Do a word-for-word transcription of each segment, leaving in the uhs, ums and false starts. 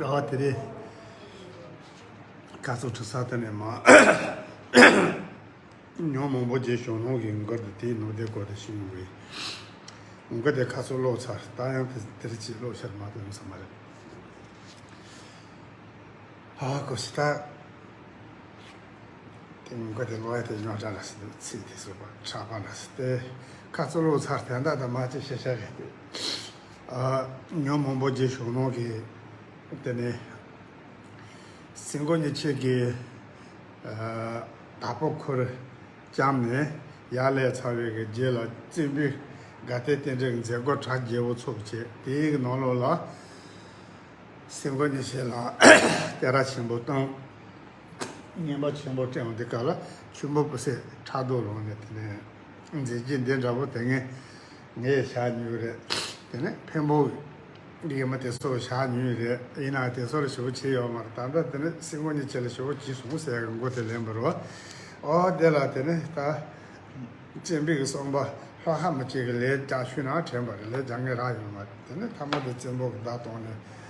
ཨ་དེ་རེད། ཁ་སང་ཁྲི་ས་དེ་ནས་མ། ཉོན་མོངས་པ་བརྒྱད་གཞོམ་གནང་གི་མགུར་དེ་དེའི་ནང་དེ་སྐོར་དུ་ཞུས་ཡོང་བས། མགུར་དེ་ཁ་སང་ཀློག་ཚར། ད་ཡང་དེ་དེར་ཅིག་ཀློག་ཤར་མ་གཏོགས་ཡོང་ས་མ་རེད། ཨ་ཁོ་ཤི་ད། དེ་མགུར་དེ་ཀློག་ཡ་དེ་རྙོག་དྲ་འདྲ་ཞིག་འདུག་ཚིག་དེ་སོགས་པ་ཕྲ་པ་འདྲ་ཞིག་སྟེ། ཁ་སང་ཀློག་ཚར། དེ་འདྲ་དང་མ་ཅིག་ཤེས་བྱ་རེད་དེ། ཨ། ཉོན་མོངས་པ་བརྒྱད་གཞོམ་གནང་གི་དེ་ནས། སེམས་མགོན་རིན་པོ་ཆེ་གིས། ཨ། དྭགས་པོ་ཁུར་བཅངས་ནས་ཡར་ལས་ཚར་བའི་གི་རྗེས་ལ་བཙན་པོའི་དགའ་ལྡན་རྟེན་འབྲེལ་གྱི་མཛད་སྒོ་གྲ་རྒྱས་པོ་ཚོགས་བྱས། དེའི་གི་ནང་ལོགས་ལ་སེམས་མགོན་རིན་པོ་ཆེ་ལ་སྐད་གྲགས་ཆེན་པོ་བཏང་། བསྙེན་པ་ཆེན་པོ་བསྐྲུན་པ་འདི་སྐབས་ལ་ཆོས་འབོར་སྤུ་སེ་ཕྲག་དོག་ལངས་ནས། དེ་ནས་མཛད་རྗེས་འདི་འདྲ་པོ་དེ་ངས་ངས་བཞག་མྱོང་རེད། དེ་ནས་འཕན་པོ་ཡི་མ་དེ་ཚོ་བཞག་མྱོང་རེད། ཡིན་ནའང་དེ་ཚོ་ལ་ཞེ་པོ་བྱས་ཡོད་མ་རེད། ད་ལྟ་དེ་ནས་སེམས་མགོན་རིན་པོ་ཆེ་ལ་ཞེ་པོ་བྱས་སོང་ཟེར་ཡག་གི་མགུར་དེ་ལེན་པ་རེད། ཨོ་དེ་ལ་དེ་ནས་ད། བཙན་པོའི་གསུངས་པ་ལྷོ་ཁ་མི་གཅིག་གི་ལས་རྒྱག་ཤུལ་ན་དྲན་པ་རེད། ལས་རྒྱག་མཁན་རག་ཡོད་མ་རེད། དེ་ནས་མཐའ་མ་དེ་བཙན་པོ་གི་བརྡ་གཏོང་ནས།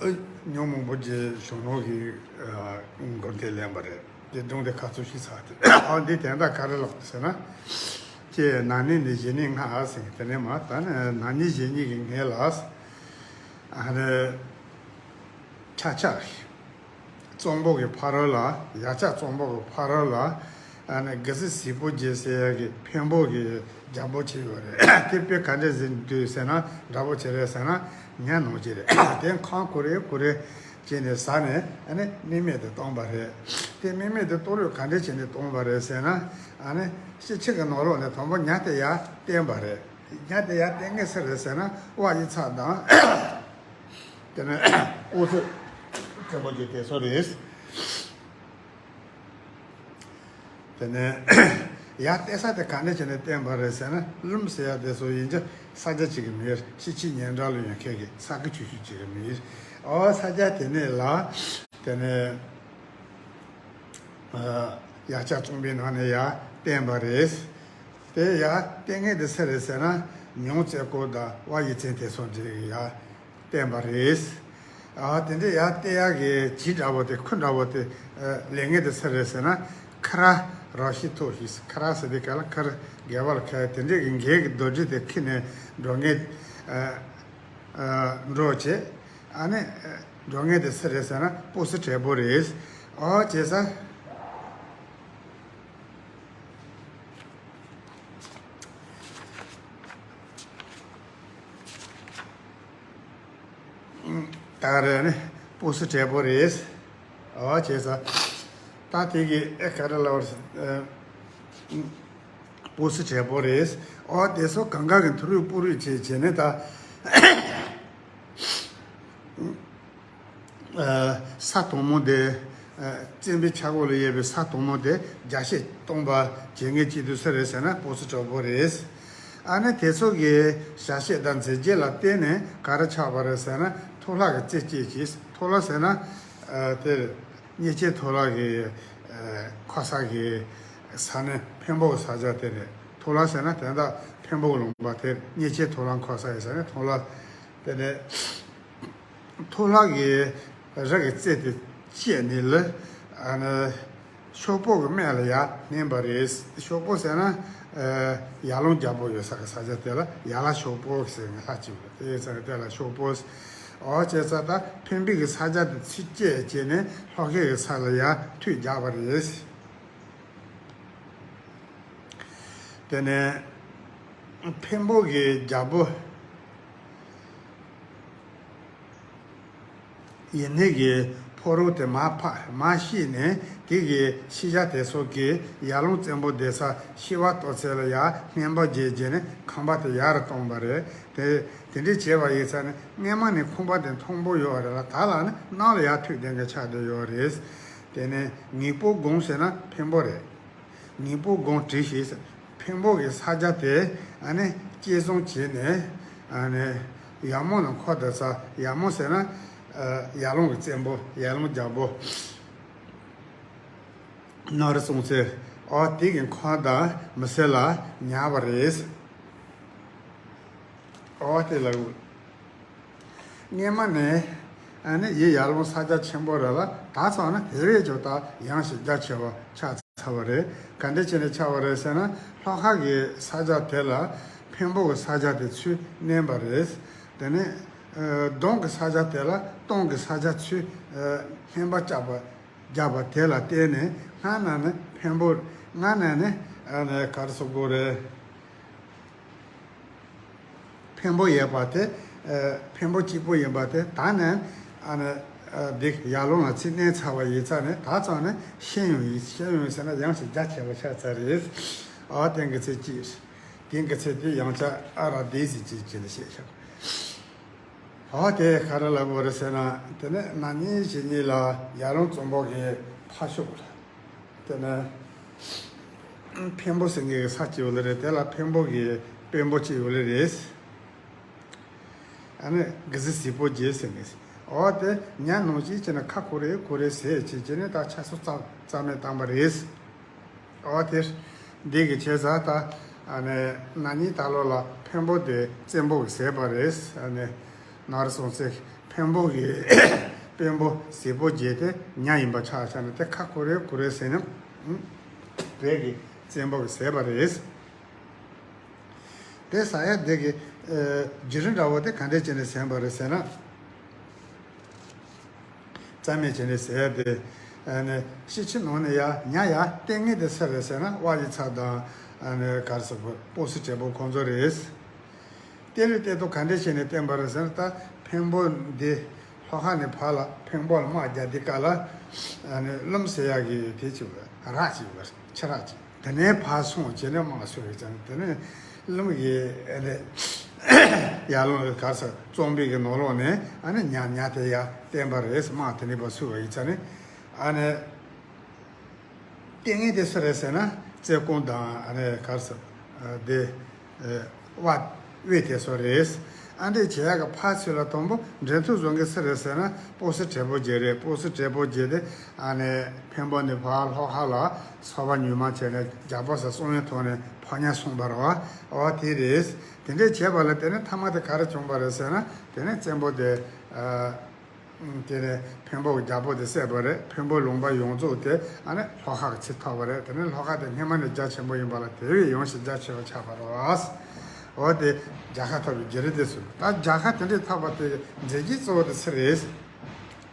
ཨ། ཉོན་མོངས་པ་བརྒྱད་གཞོམ་གནང་གི། ཨ། མགུར་དེ་ལེན་པ་རེད། དེ་སྒྲུང་དེ་ཁ་ཚུར་ཤེས་ཚར་དེ། ཨ། འདི་དོན་དག་ག་རེ་ལབ་ཟེར་ན། ཁྱེད་ན་ནིང་ནས་གཞེས་ནིང་སྔ་ཟེར། དེ་ནས་མ་ད་ནི་ན་ནིང་གཞེས་ནིང་གི་སྔོན་ལ། ཨ་ནི། ཆ་ཆ། གཙང་པོ་གི་ཕ་རོལ་ལ། ཡ་ཆ་གཙང་པོ་གི་ཕ་རོལ་ལ། ཨ་ནི་གི་ཟི་སི་པོ་རྗེ་ཟེར་ཡ་གི་འཕན་པོ་གི་རྒྱལ་པོ་ཅིག་ཡོད་རེད། དེ་དཔེ་ག་འདྲ་ཟིག་འདུག་ཟེར་ན། འདྲ་པོ་ཅིག་རེད་ཟེར་ན། ཉ་ནང་ཅིག་རེད། དེ་ཁང་ཀུ་རེ་ཀུ་རེ་བྱས་ནས་ཟ་ནས། ཨ་ནི་མིག་མིག་དེ་བཏང་པ་རེད། དེ་མིག་མིག་དེ་གཏོར་ཡོད། ག་འདྲ་བྱས་ནས་བཏང་པ་རེད་ཟེར་ན། ཨ་ནི་ཕྱི་ཕྱི་གི་ནང་ལོགས་ནས་དང་པོ་ཉ་དེ་ཡར་བསྟན་པ་རེད། ཉ་དེ་ཡར་བསྟན་མཁན་སུ་རེད་ཟེར་ན། དབའ་ཡི་ཚ་དང་། དེ་ནས་ཨུ་ཚུགས་ཆེན་པོ་ཅིག་དེ་ཚོ་རེད། དེ་ནས་ཡར་བསྟན་ས་དེ་ག་འདྲ་བྱས་ནས་བསྟན་པ་རེད་ཟེར་ན། ཀླུ་མོ་ཟེར་ཡ་དེ་ཚོ་ཡིན་ཙང་ས་ཆ་གཅིག་གི་མིང་རེད། ཕྱི་ཕྱི་ཉེ་འགྲམ་ལ་ཡོད་མཁན་གྱི་ས་ཁུལ་ཆུང་ཆུང་གཅིག་གི་མིང་རེད། ཨོ་ས་ཆ་དེ་ནས་ལ། དེ་ནས་ཡ་ཆ་གཙང་པོའི་ནང་ནས་ཡར་བསྟན་པ་རེད། དེ་ཡར་བསྟན་མཁན་དེ་སུ་རེད་ཟེར་ན། ཉང་བཙན་སྐོར་དང་དབའ་ཡི་ཚན་དེ་ཚོ་འདྲ་ཡར་བསྟན་པ་རེད། ཨ། དེ་འདྲ་ཡར་བསྟན་ཡག་གི་གྱི་འདྲ་པོ་དེ། ཁུ་འདྲ་པོ་དེ། ཨ། ལེན་མཁན་དེ་སུ་རེད་ཟེར་ན། ཁ་ར་ར་ཤི་ཐོ་ཞིག་ཁ་ར་ཟེར་དེ་ག་ལ། ཁ་ར་རྒྱལ་བ་ལ་ཁ་དེ་འདྲས་ཀྱི་འགས་ཀྱི་རྡོ་རྗེ་དེ་ཁྱེར་ནས་འགྲོ་མཁན། ཨ། ཨ། འགྲོ་བྱེད། ཨ་ནི་འགྲོ་མཁན་དེ་སུ་རེད་ཟེར་ན། སྤོ་སི་བྲེ་པོ་རེད། ཨོ་བྱས་ཙང་། ད་ག་རེ་ནི་སྤོ་སི་བྲེ་པོ་རེད། ཨོ་བྱས་ཙང་། ད་དེ་གི་ཨེ་ག་རེ་ལབ་པ་རེད། སྤོ་སི་བྲེ་པོ་རེད། ཨོ་དེ་ཚོ་གང་ག་གི་མཐོ་རིས་སྤོ་རིས་བྱས་བྱས་ནས་ད། ཨ། ས་དང་མོ་དེ། ཨ། བཙན་པོའི་ཆག་སྒོ་ལ་ཡོད་པའི་ས་དང་མོ་དེ་རྒྱས་བཤད་གཏོང་པ་བྱེད་མཁན་གཅིག་དེ་སུ་རེད་ཟེར་ན། སྤོ་སི་བྲེ་པོ་རེད། ཨ་ནི་དེ་ཚོ་གི་ཞལ་བཞེས་དང་མཛད་རྗེས་ལ་བརྟེན་ནས་ག་རེ་ཆགས་པ་རེད་ཟེར་ན། ཐོ་ལྷ་གི་རྩེ་སྐྱེས་ཀྱིས། ཐོ་ལྷ་ཟེར་ན། ཨ། དེ་རྙིང་ཆེན་ཐོ་ལྷ་གི། ཨ། ཁོ་ས་གི་ས་ནི་འཕན་པོ་གི་ས་ཆ་དེ་རེད། ཐོ་ལྷ་ཟེར་ན་དོན་དག་འཕན་པོ་གི་ལུང་པ་དེ། རྙིང་ཆེན་ཐོ་ལྷ་ཁོ་ས་ཡི་ས་ནི་ཐོ་ལྷ། དེ་ནས་ཐོ་ལྷ་གི་རི་གི་རྩེ་དེ་བཅད་ནས་ལ། ཨ་ནི་ཤོག་སྤོ་གི་སྨད་ལ་ཡར་བསྣན་པ་རེད། ཤོག་སྤོ་ཟེར་ན། ཨ། ཡར་ཀླུང་རྒྱལ་པོ་ཡོད་ས་གི་ས་ཆ་དེ་ལ་ཡར་ལ་ཤོག་སྤོ་ཟེར་ནས་ལྷག་ཅིག་ཡོད་རེད། དེ་ཡོད་ས་གི་དེ་ལ་ཤོག་སྤོ། ཨོ་བྱས་ཙང་ད་འཕན་པོ་གི་ས་ཆ་དེ་ཚུར་བཅད་བྱས་ནས་ལྷོ་ཁའི་ས་ལ་ཡར་མཐུད་རྒྱག་པ་རེད། དེ་ནས་འཕན་པོ་གི་རྒྱལ་པོ་ཡེ་ནས་གི་ཕོ་རོག་དེ་མར་ཕ་མར་ཤི་ནས། དེ་གི་ཤི་ཤ་དེ་ཚོ་གིས་ཡར་ཀླུང་བཙན་པོ་བསྡད་ས་ཤི་བ་ལྟོ་ཚལ་ལ་ཡར་སྨན་པ་བརྒྱབ་བྱས་ནས་ཁང་པ་དེ་ཡར་བཏང་པ་རེད། དེ་དེ་འདྲས་བྱས་པ་ཡིན་ཙང་ནི། སྔོན་མ་ནས་ཁང་པ་དེ་མཐོན་པོ་ཡོད་རེད་ལ། ད་ལ་ནི་ནང་ལ་ཡར་མཐུད་བསྡད་མཁན་ཆགས་བསྡད་ཡོད་རེད། དེ་ནས་ཉིག་པོ་སྒང་ཟེར་ན་འཕན་པོ་རེད། ཉིག་པོ་སྒང་བྲིས་ཤིག་འཕན་པོ་གི་ས་ཆ་དེ། ཨ་ནི་བཅད་བཟུང་བྱས་ནས། ཨ་ནི་ཡར་མོ་ལ་འཁོར་བསྡད་ས། ཡར་མོ་ཟེར་ན། ཨ། ཡར་ཀླུང་གི་བཙན་པོ། ཡར་ཀླུང་རྒྱལ་པོ་ནོར་བུ་སྲོང་བཙན། ཨོ་དེ་གི་འཁོར་དང་མི་སེར་ལ་ཉར་བ་རེད། ཨོ་དེ་ལ། སྔོན་མ་ནས་ ཨ་ནི་ཡི་ཡར་ཀླུང་ས་ཆ་ཆེན་པོ་རེད་ལ། ད་ཚང་ན་དེ་བས་ཀྱང་ད་ཡངས་ཤིང་རྒྱ་ཆེ་བ་ཆགས་ཚར་བ་རེད། ག་འདྲ་བྱས་ནས་ཆགས་པ་རེད་ཟེར་ན། ལྷོ་ཁ་གི་ས་ཆ་དེ་ལ་འཕན་པོ་གི་ས་ཆ་དེ་ཚུར་བསྣན་པ་རེད། དེ་ནས་ཨ་ལྡོང་གི་ས་ཆ་དེ་ལ་སྟོང་གི་ས་ཆ་ཚུར་ཨ་བསྣན་པ་བཅག་པ་བརྒྱབ་པ་དེ་ལ་བརྟེན་ནས། སྔ་ན་ནི་འཕན་པོ། སྔ་ན་ནི་ཨ་ནི་ག་རེ་ཟེར་དགོས་རེད། འཕན་པོ་ཡོད་པ་དེ། ཨ་འཕན་པོ་གཅིག་པོ་ཡིན་པ་དེ། ད་ནི་ཨ་ནི་ཨ་འདི་ཡར་ཀླུང་ལ་ཚུར་བསྣན་ཚར་བ་ཡིན་ཙང་ནི། ད་ཚང་ནི་ཤེས་ཡོང་ཡིན། ཤེས་ཡོང་ཡིན་ཟེར་ན་ཡངས་ཤིང་རྒྱ་ཆེ་བ་ཆགས་ཚར་རེད། ཨ་དེང་གི་ཚེ་གཅིག་དེང་གི་ཚེ་དེ་ཡང་ཆ་ཨ་ར་དེ་ཟེར་གཅིག་བྱས་ནས་བཤད་ཤག་ཨ་དེ་ག་རེ་ལབ་དགོས་རེད་ཟེར་ན། དེ་ནས་ན་ནིང་གཞེས་ནིང་ལ་ཡར་ཀླུང་གཙང་པོ་གི་ཕར་ཕྱོགས་ལ། དེ་ནས་འཕན་པོ་ཟེར་མཁན་གྱི་ས་གཅིག་ཡོད་ལེ་རེད། དེ་ལ་འཕན་པོ་གི་དཔོན་པོ་གཅིག་ཡོད་ལེ་རེད། ཨ་ནི་གི་ཟི་ཟི་པོ་རྗེ་ཟེར་མཁན། ཨོ་དེ་ཉ་ནང་བཞིན་བྱས་ནས་ཁ་ཁོ་རེ་ཁོ་རེ་ཟས་བྱས་བྱས་ནས་ད་ཆ་ཚང་རྩ་རྩ་མེད་བཏང་པ་རེད། ཨོ་དེ་འདི་གི་བྱས་ཙང་ད་ཨ་ནི་ན་ནིང་ད་ལོ་ལ་འཕན་པོ་དེ་བཙན་པོ་གིས་བཟས་པ་རེད། ཨ་ནི་ནར་སོང་ཚེ་འཕན་པོ་གི་དཔོན་པོ་ཟི་པོ་རྗེ་དེ་ཉ་ཡིན་པ་ཆགས་ཆགས་ནས། དེ་ཁ་ཁོ་རེ་ཁོ་རེ་ཟས་ནས་རེད་གི་བཙན་པོ་གིས་བཟས་པ་རེད། དེ་ཟ་ཡ་དེ་གི་ཨ་བརྒྱུད་རིམ་འདྲ་བོ་དེ་ག་འདྲས་བྱས་ནས་ཟིན་པ་རེད་ཟེར་ན། རྩ་མེད་བྱས་ནས་ཟེར་ཡ་དེ། ཨ་ནི་ཤི་ཆི་ནང་ནས་ཡ་ཉ་ཡ་ལྟས་ངན་དེ་སུ་རེད་ཟེར་ན། དབའ་ཡི་ཚབ་དང་ཨ་ནི་ག་རེ་ཟེར་དགོས། སྤོ་སི་བགྲེས་པོ་ཁོང་ཚོ་རེད། དེ་ལས་ལྟས་དོ་ག་འདྲས་བྱས་ནས་བསྟན་པ་རེད་ཟེར་ན། ད་འཕན་པོ་འདི་ལྷོ་ཁ་ནས་ཕར་ལ་འཕན་པོ་ལ་དམག་རྒྱག་དུས་སྐབས་ལ། ཨ་ནི་ཀླུ་མོ་ཟེར་ཡ་གི་དེ་ཅིག་ར་ཅིག་ཡོད་པ། ཁྱི་ར་ཅིག་དེ་ནས་ཕར་སོང་བྱས་ནས་དམག་ཤོར་ཡོད་ཙང་། དེ་ནས་ཀླུ་མོ་གིས་ཨ་ནི་ཡར་ཀླུང་གི་ག་རེ་ཟེར། གཙང་པོ་གི་ནང་ལོགས་ནས་ཨ་ནི་ཉ་ཉ་དེ་ཡར་བསྟན་པ་རེད། དམག་དེ་ནས་ཕར་ཚུར་བ་ཡིན་ཙང་ནི། ཨ་ནི་ལྟས་ངན་དེ་སུ་རེད་ཟེར་ན། རྩེ་ཀོང་དང་ཨ་ནི་ག་རེ་ཟེར། ཨ་དེ་ཨ་དབའ་དབའ་དེ་ཚོ་རེད། ཨ་འདྲས་བྱེད་ཡག་གི་ཕར་ཚུར་ལ་དང་པོ་འགྲན་བསྡུར་བཟོ་མཁན་སུ་རེད་ཟེར་ན། སྤོ་སི་བགྲེས་པོ་རྗེ་རེད། སྤོ་སི་བགྲེས་པོ་རྗེ་དེ་ཨ་ནི་འཕན་པོ་ནས་ཕར་ལྷོ་ཁ་ལ་ཚོ་པ་ཉུལ་མ་བྱས་ནས་རྒྱལ་པོ་ཟེར་གསང་བའི་ཐོག་ནས་ཕོ་ཉ་སོང་བ་རེད་བ། འོ་དེ་རེད། དེ་འདྲས་བྱས་པ་ལ་དེ་ནས་མཐའ་མ་དེ་ག་རེ་བྱུང་བ་རེད་ཟེར་ན། དེ་ནས་བཙན་པོ་དེ་ཨ། དེ་ནས་འཕན་པོ་གི་རྒྱལ་པོ་དེ་བསད་པ་རེད། འཕན་པོའི་ལུང་པ་ཡོངས་རྫོགས་དེ་ཨ་ནི་ལྷོ་ཁ་གི་ཚུར་ཐོབ་པ་རེད། དེ་ནས་ལྷོ་ཁ་དེ་སྔོན་མ་ནས་རྒྱ་ཆེན་པོ་ཡིན་པ་ལ་དེ་བས་ཡངས་ཤིང་རྒྱ་ཆེ་བ་ཆགས་པ་རེད། འོ་དེ་རྒྱལ་ཁ་ཐོབ་པའི་བརྒྱུད་རིམ་དེ་ཚོ། ད་རྒྱལ་ཁ་དེ་འདྲས་ཐོབ་པ་དེ་མཛད་རྗེས་གཙོ་བོ་དེ་སུ་རེད།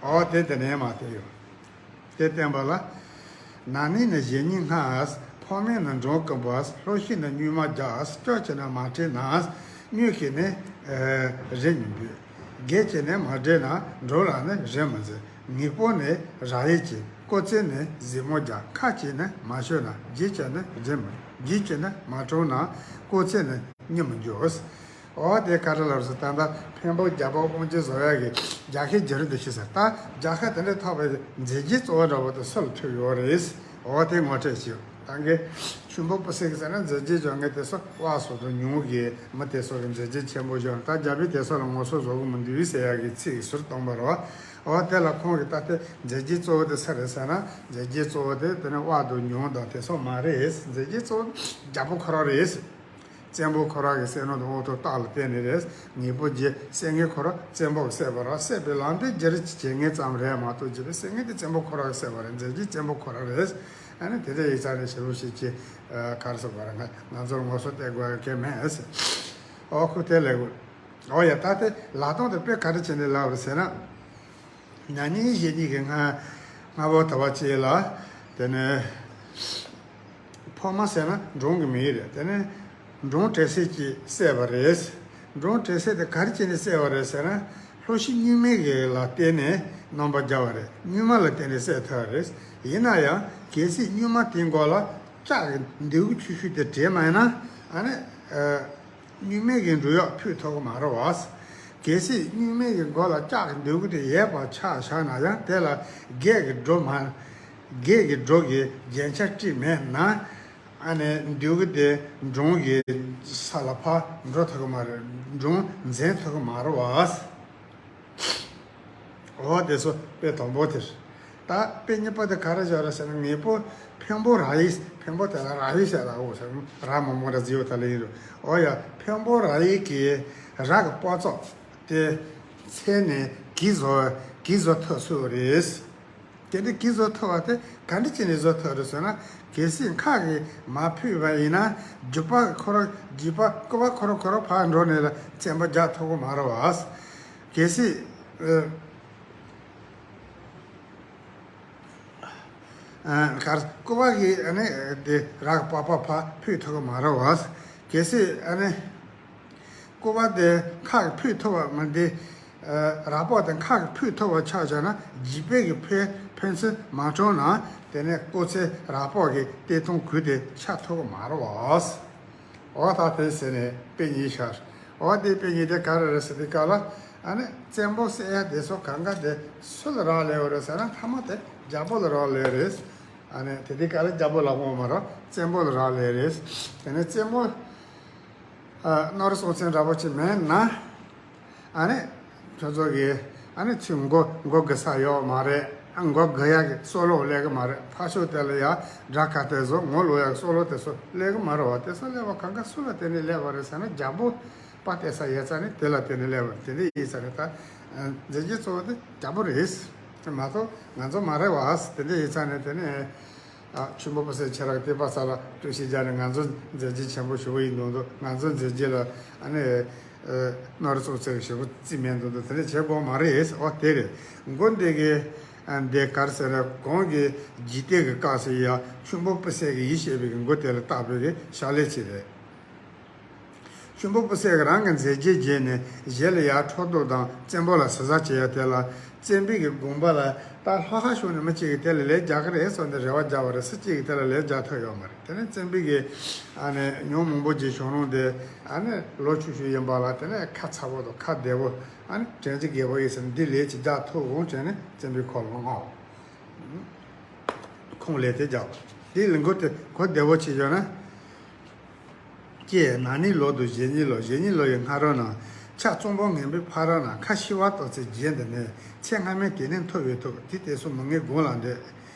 འོ་དེ་དེ་ནས་མར་བསྟན་ཡོད། དེ་བསྟན་པ་ལ། ན་ནིང་ནི་གཞེས་ནིང་སྔ། ཕོ་མོས་ནི་འབྲོང་བཀུམ་པ། ལྷོ་ཤུལ་ནི་སྨྱུག་མ་རྒྱག་སྐྱོ་བྱས་ནས་མ་ཁྲིད་ན། སྨྱོས་ཤིང་ནི་ཨ་རི་མི་འབུད། རྒས་བྱས་ནས་མ་བསྒྲལ་ན། འབྲོག་ལ་ནི་རི་མི་འཛེག་ངེད་པོ་ནི་ར་ཡིག་གི་སྐོར་རྩེ་ནི་གཟིགས་མོ་རྒྱག་ཁ་ཅིག་ནི་མ་ཤོར་ན། རྗེས་ཀྱང་ནི་རི་མི་རྗེས་ཀྱང་ནི་མ་གྲོངས་ན། སྐོར་རྩེ་ནི་མྱི་མི་འགྱུར། འོ་དེ་ག་རེ་ལབ་ཟེར། ད་ལྟ་འཕན་པོ་རྒྱལ་པོ་དབང་ཆེན་བཟོ་ཡག་གི་རྒྱལ་ཁའི་བརྒྱུད་རིམ་དེ་ཤེས་ཟེར། ད་རྒྱལ་ཁ་དེ་འདྲ་ཐོབ་པའི་མཛད་རྗེས་གཙོ་བོ་འདྲ་བོ་དེ་སུ་ལ་ཐུག་ཡོད་རེད། འོ་དེ་ངོ་སྤྲོད་བྱེད། ད་གིན་ཆུ་འབུ་སྤུ་སེ་གི་ཟེར་ན་མཛད་རྗེས་བྱུང་མཁན་དེ་ཚོ་དབའ་ཟུར་དུ་ཉུང་གི་མི་དེ་ཚོ་གི་མཛད་རྗེས་ཆེན་པོ་བྱུང་། ད་རྒྱལ་པོས་དེ་ཚོ་ལ་ངོ་སོ་བཟོ་གི་མི་འདུག་ཟེར་ཡག་གི་ཚིག་ཟུར་གཏོང་པ་རེད་བ། འོ་དེ་ལ་ཁོང་གིས་ད་ལྟའི་མཛད་རྗེས་གཙོ་བོ་དེ་སུ་རེད་ཟེར་ན། མཛད་རྗེས་གཙོ་བོ་དེ་དེ་ནི་དབའ་དང་ཉུང་དང་དེ་ཚོ་མ་རེད། མཛད་རྗེས་གཙོ་བོ་རྒྱལ་པོ་ཁོ་རང་རེད། བཙན་པོ་ཁོ་རང་གི་བསད་ནོ་དང་འོ་དོ་རྟགས་ལ་བརྟེན་ནས་རེད། ངེད་པོ་རྗེ་བསད་མཁན་ཁོ་རང་བཙན་པོ་གིས་བསད་པ་རེད། བསད་པའི་ལམ་དེ་རྒྱུ་རེད་ཅེས་བྱེད་མཁན་ཙམ་རེད་མ་གཏོགས། རྒྱུ་རེད་བསད་མཁན་དེ་བཙན་པོ་ཁོ་རང་གིས་བསད་པ་རེད། མཛད་རྗེས་བཙན་པོ་ཁོ་རང་རེད། ཨ་ནི་དེ་འདྲ་ཡིན་ཙང་ནས་ཞེ་པོ་ཞིག་ཅིག་ག་རེ་ཟེར་དགོས་རེད། ང་ང་ཚོར་ངོ་སོ་གཏད་དགོས་ཡ་གང་ཡང་མེད། ཨོ་ཁུ་དེ་ལས་གོ། ཨོ་ཡ། ད་དེ་ལག་སྟོང་དེ་དཔེ་ག་རེ་བྱས་ནས་ལབ་རེད་ཟེར་ན། ན་ནིང་གཞེས་ནིང་གི་སྔ་སྔ་པོ་ད་བ་ཅིག་ལ། དེ་ནས་ཕོ་མ་ཟེར་ན་འབྲོང་གི་མིང་རེད། དེ་ནས་འབྲོང་བྲེ་སེར་གྱིས་བསད་པ་རེད། འབྲོང་བྲེ་སེར་དེ་ག་རེ་བྱས་ནས་བསད་པ་རེད་ཟེར་ན། ལྷོ་ཤུལ་སྨྱུག་མ་གི་ལ་བརྟེན་ནས་རྣམ་པར་རྒྱལ་བ་རེད། སྨྱུག་མ་ལ་བརྟེན་ནས་བསད་ཐུབ་པ་རེད། ཡིན་ན་ཡང་གལ་སྲིད་སྨྱུག་མ་དེའི་མགོ་ལ་ལྕགས་ཀྱི་མདུང་ཆུང་ཆུང་དེ་སྦྲེལ་མ་ཡིན་ན། ཨ་ནི་ཨ། སྨྱུག་མ་གི་འབྲུ་གཡོག་ཕུད་ཐུབ་ཀྱི་མ་རེད་བ། གལ་སྲིད་སྨྱུག་མ་གི་མགོ་ལ་ལྕགས་ཀྱི་མདུང་དེ་ཡོད་པ་ཆ་བཞག་ན་ཡང་། དེ་ལ་རྒས་ཀྱི་འགྲོ་མ་རྒས་ཀྱི་འགྲོ་གི་རྒྱན་ཆ་དཀྲིས་མེད་ན། ཨ་ནི་མདུང་དེ་འབྲོང་གི་ས་ལ་ཕར་འགྲོ་ཐུབ་ཀྱི་མ་རེད། འབྲོང་འཛིན་ཐུབ་ཀྱི་མ་རེད་བ། འོ་དེ་ཚོ་དཔེ་དང་པོ་དེ་རེད། ད་དཔེ་གཉིས་པ་དེ་ག་རེ་བཞག་རེད་ཟེར་ན། ངེད་པོ་འཕན་པོ་ར་ཡིག་འཕན་པོ་དེ་ལ་ར་ཡིག་བྱས་ལ། འོ་ཟེར་ན་ར་མང་མང་ར་ཟེར་བ་ད་ལ་ཡིན་རུང་། འོ་ཡ། འཕན་པོ་ར་ཡིག་གི་ར་གི་པོ་ཙོག་དེ་འཚལ་ནས་ གིས་བཟོ་གིས་བཟོ་ཐུབ་སྲོལ་རེད། དེ་འདྲ་གིས་བཟོ་ཐུབ་པ་དེ་ག་འདྲ་བྱས་ནས་བཟོ་ཐུབ་རེད་ཟེར་ན། གལ་སྲིད་ཁ་གིས་མ་ཕུད་པ་ཡིན་ན། རྒྱུག་པ་ཁོ་རང་རྒྱུག་པ་སྐུད་པ་ཁོ་རང་ཁོ་རང་ཕར་འགྲོ་ནས་ལ་བཙན་པོ་རྒྱག་ཐུབ་ཀྱི་མ་རེད་བ། གལ་སྲིད་ཨ། ཨ། གར་སྐུད་པ་གིས་ཨ་ནི་དེ་རག་པགས་པ་ཕར་ཕུད་ཐུབ་ཀྱི་མ་རེད་བ། གལ་སྲིད་ཨ་ནི་སྐུད་པ་དེ་ཁ་གིས་ཕུད་ཐུབ་པ་མིན་ཏེ། ཨ། རག་པགས་དེ་ཁ་གིས་ཕུད་ཐུབ་པ་ཆགས་བྱས་ན། རྒྱུག་པའི་གི་ཕན་ཕན་ཚུན་མ་གྲངས་ན། དེ་ནས་སྐུད་ཚེ་རག་པགས་གི་ལྟེ་ཐོང་གུད་དེ་ཆག་ཐུབ་ཀྱི་མ་རེད་བ། འོ་ད་དེ་ཟེར་ནས་དཔེ་རྙིང་ཤར། འོ་དེ་དཔེ་རྙིང་དེ་ག་རེ་རེད་ཟེར་དུས་སྐབས་ལ། ཨ་ནི་བཙན་པོ་བསད་ཡ་དེ་ཚོ་གང་ག་དེ་སུ་ལ་རག་ལས་པ་རེད་ཟེར་ན། མཐའ་མ་དེ་རྒྱལ་པོ་ལ་རག་ལས་རེད། ཨ་ནི་དེ་དུས་སྐབས་ལ་རྒྱལ་པོ་ལ་དབང་མ་རག་བཙན་པོ་ལ་རག་ལས་རེད། དེ་ནས་བཙན་པོ་ཨ་རྣམ་རིག་སྲོང་བཙན་འདྲ་པོ་ཅིག་མེད་ན། ཨ་ནི་ཁྱོད་ཚོ་གིས་ཨ་ནི་ཚུར་མགོ་མགོ་སྒུར་ས་ཡོད་མ་རེད། ཨ། མགོ་སྒུར་ཡག་གི་སྲོག་ལོ་སླེབས་ཀྱི་མ་རེད། ཕར་ཕྱོགས་དེ་ལ་ཡ་དགྲ་ག་དེ་ཚོ་ངོ་ལོག་ཡག་གི་སྲོག་ལོ་དེ་ཚོ་སླེབས་ཀྱི་མ་རེད་བ། དེ་ཚོ་སླེབས་པ་གང་ག་སུ་ལ་བརྟེན་ནས་སླེབས་པ་རེད་ཟེར་ན། རྒྱལ་པོ་པ་བལྟས་ས་ཡོད་ཙང་ནི་དེ་ལ་བརྟེན་ནས་སླེབས་པ་རེད། དེ་འདྲ་ཡིན་ཙང་ནི་ད་མཛད་རྗེས་གཙོ་བོ་དེ་རྒྱལ་པོ་རེད་མ་གཏོགས་ང་ཚོ་མ་རེད་བ། དེ་འདྲ་ཡིན་ཙང་ནི་དེ་ནས། ཨ། ཆེན་པོ་སྤུ་གསེར་ཆེ་རག་བསྟན་པ་ས་ལ་སྤྲོ་ཞིང་རྒྱ་ནི་ང་ཚོ་མཛད་རྗེས་ཆེན་པོ་ཞེ་པོ་ཡིན་མདོག་མདོག་ང་ཚོ་མཛད་རྗེས་ལ་ཨ་ནི་ཨ་རྣམ་རིག་སྲོང་བཙན་ཞེ་པོ་རྩིས་མེད་མདོག་མདོག་དེ་འདྲ་བྱེད་དགོས་མ་རེད། འོ་དེ་རེད། མགོ་འདི་གི་ཨ་འདི་ག་རེ་ཟེར་ན། གོང་གི་འཇིག་རྟེན་གྱི་སྐབས་སུ་ཡང་ཆེན་པོ་སྤུ་གསེར་གྱི་ཡིད་ཆེས་པའི་གི་མགོ་དེ་ལ་བཏགས་པའི་གི་ཕྱག་ལེན་ཅིག་རེད། ཆེན་པོ་སྤུ་གསེར་གྱིས་རང་གི་མཛད་རྗེས་བརྗེད་ནས་གཞན་ལ་ཡར་ཕྲག་དོག་དང་བཙན་པོ་ལ་ཟུར་ཟ་བྱེད་ཡ་དེ་ལ། བཙན་པོའི་གི་དགོངས་པ་ལ་ད་ལྷོ་ཁ་ཕྱོགས་ནས་མི་གཅིག་གིས་དེ་ལ་ལན་རྒྱག་གི་རེད་བསམ་ནས་རེ་བ་རྒྱག་པ་རེད། སུ་གཅིག་གིས་དེ་ལ་ལན་རྒྱག་ཐུབ་ཡོད་མ་རེད། དེ་ནས་བཙན་པོའི་གི་ཨ་ནི་ཉོན་མོངས་པོ་གྱི་གཞོན་ནུ་དེ་ཨ་ནི་ལོ་ཆུང་ཤོས་ཡིན་པ་ལ། དེ་ནས་ཁ་ཚ་པོ་དང་ཁ་བདེ་པོ། ཨ་ནི་དྲིན་ཅན་རྒད་པོ་ཡིན་ཟེར་ནས་འདི་ལན་ཅིག་རྒྱག་ཐུབ་འོང་དྲན་ནས་བཙན་པོས་ཁོ་ལ་མངགས། ཁོང་ལན་དེ་རྒྱག་པ། དེའི་ལན་མགོ་དེ་གོ་བདེ་པོ་བྱས་བཞག་ན། ཀྱེ། ན་ནིང་ལོ་དང་གཞེས་ནིང་ལོ། གཞེས་ནིང་ལོ་ཡི་སྔ་རོལ་ན། ཆར་གཙང་པོ་ངན་པའི་ཕ་རོལ་ན། ཁ་ཤི་བ་ལྟ་ཚེ་རྗེས་འདི་ནས། ཚེ་སྔ་མའི་དེ་ནི་མཐོ་བའི་ཐོག་དེ་དེ་སོང་མི་ངན་དགུང་ལ་འདོད།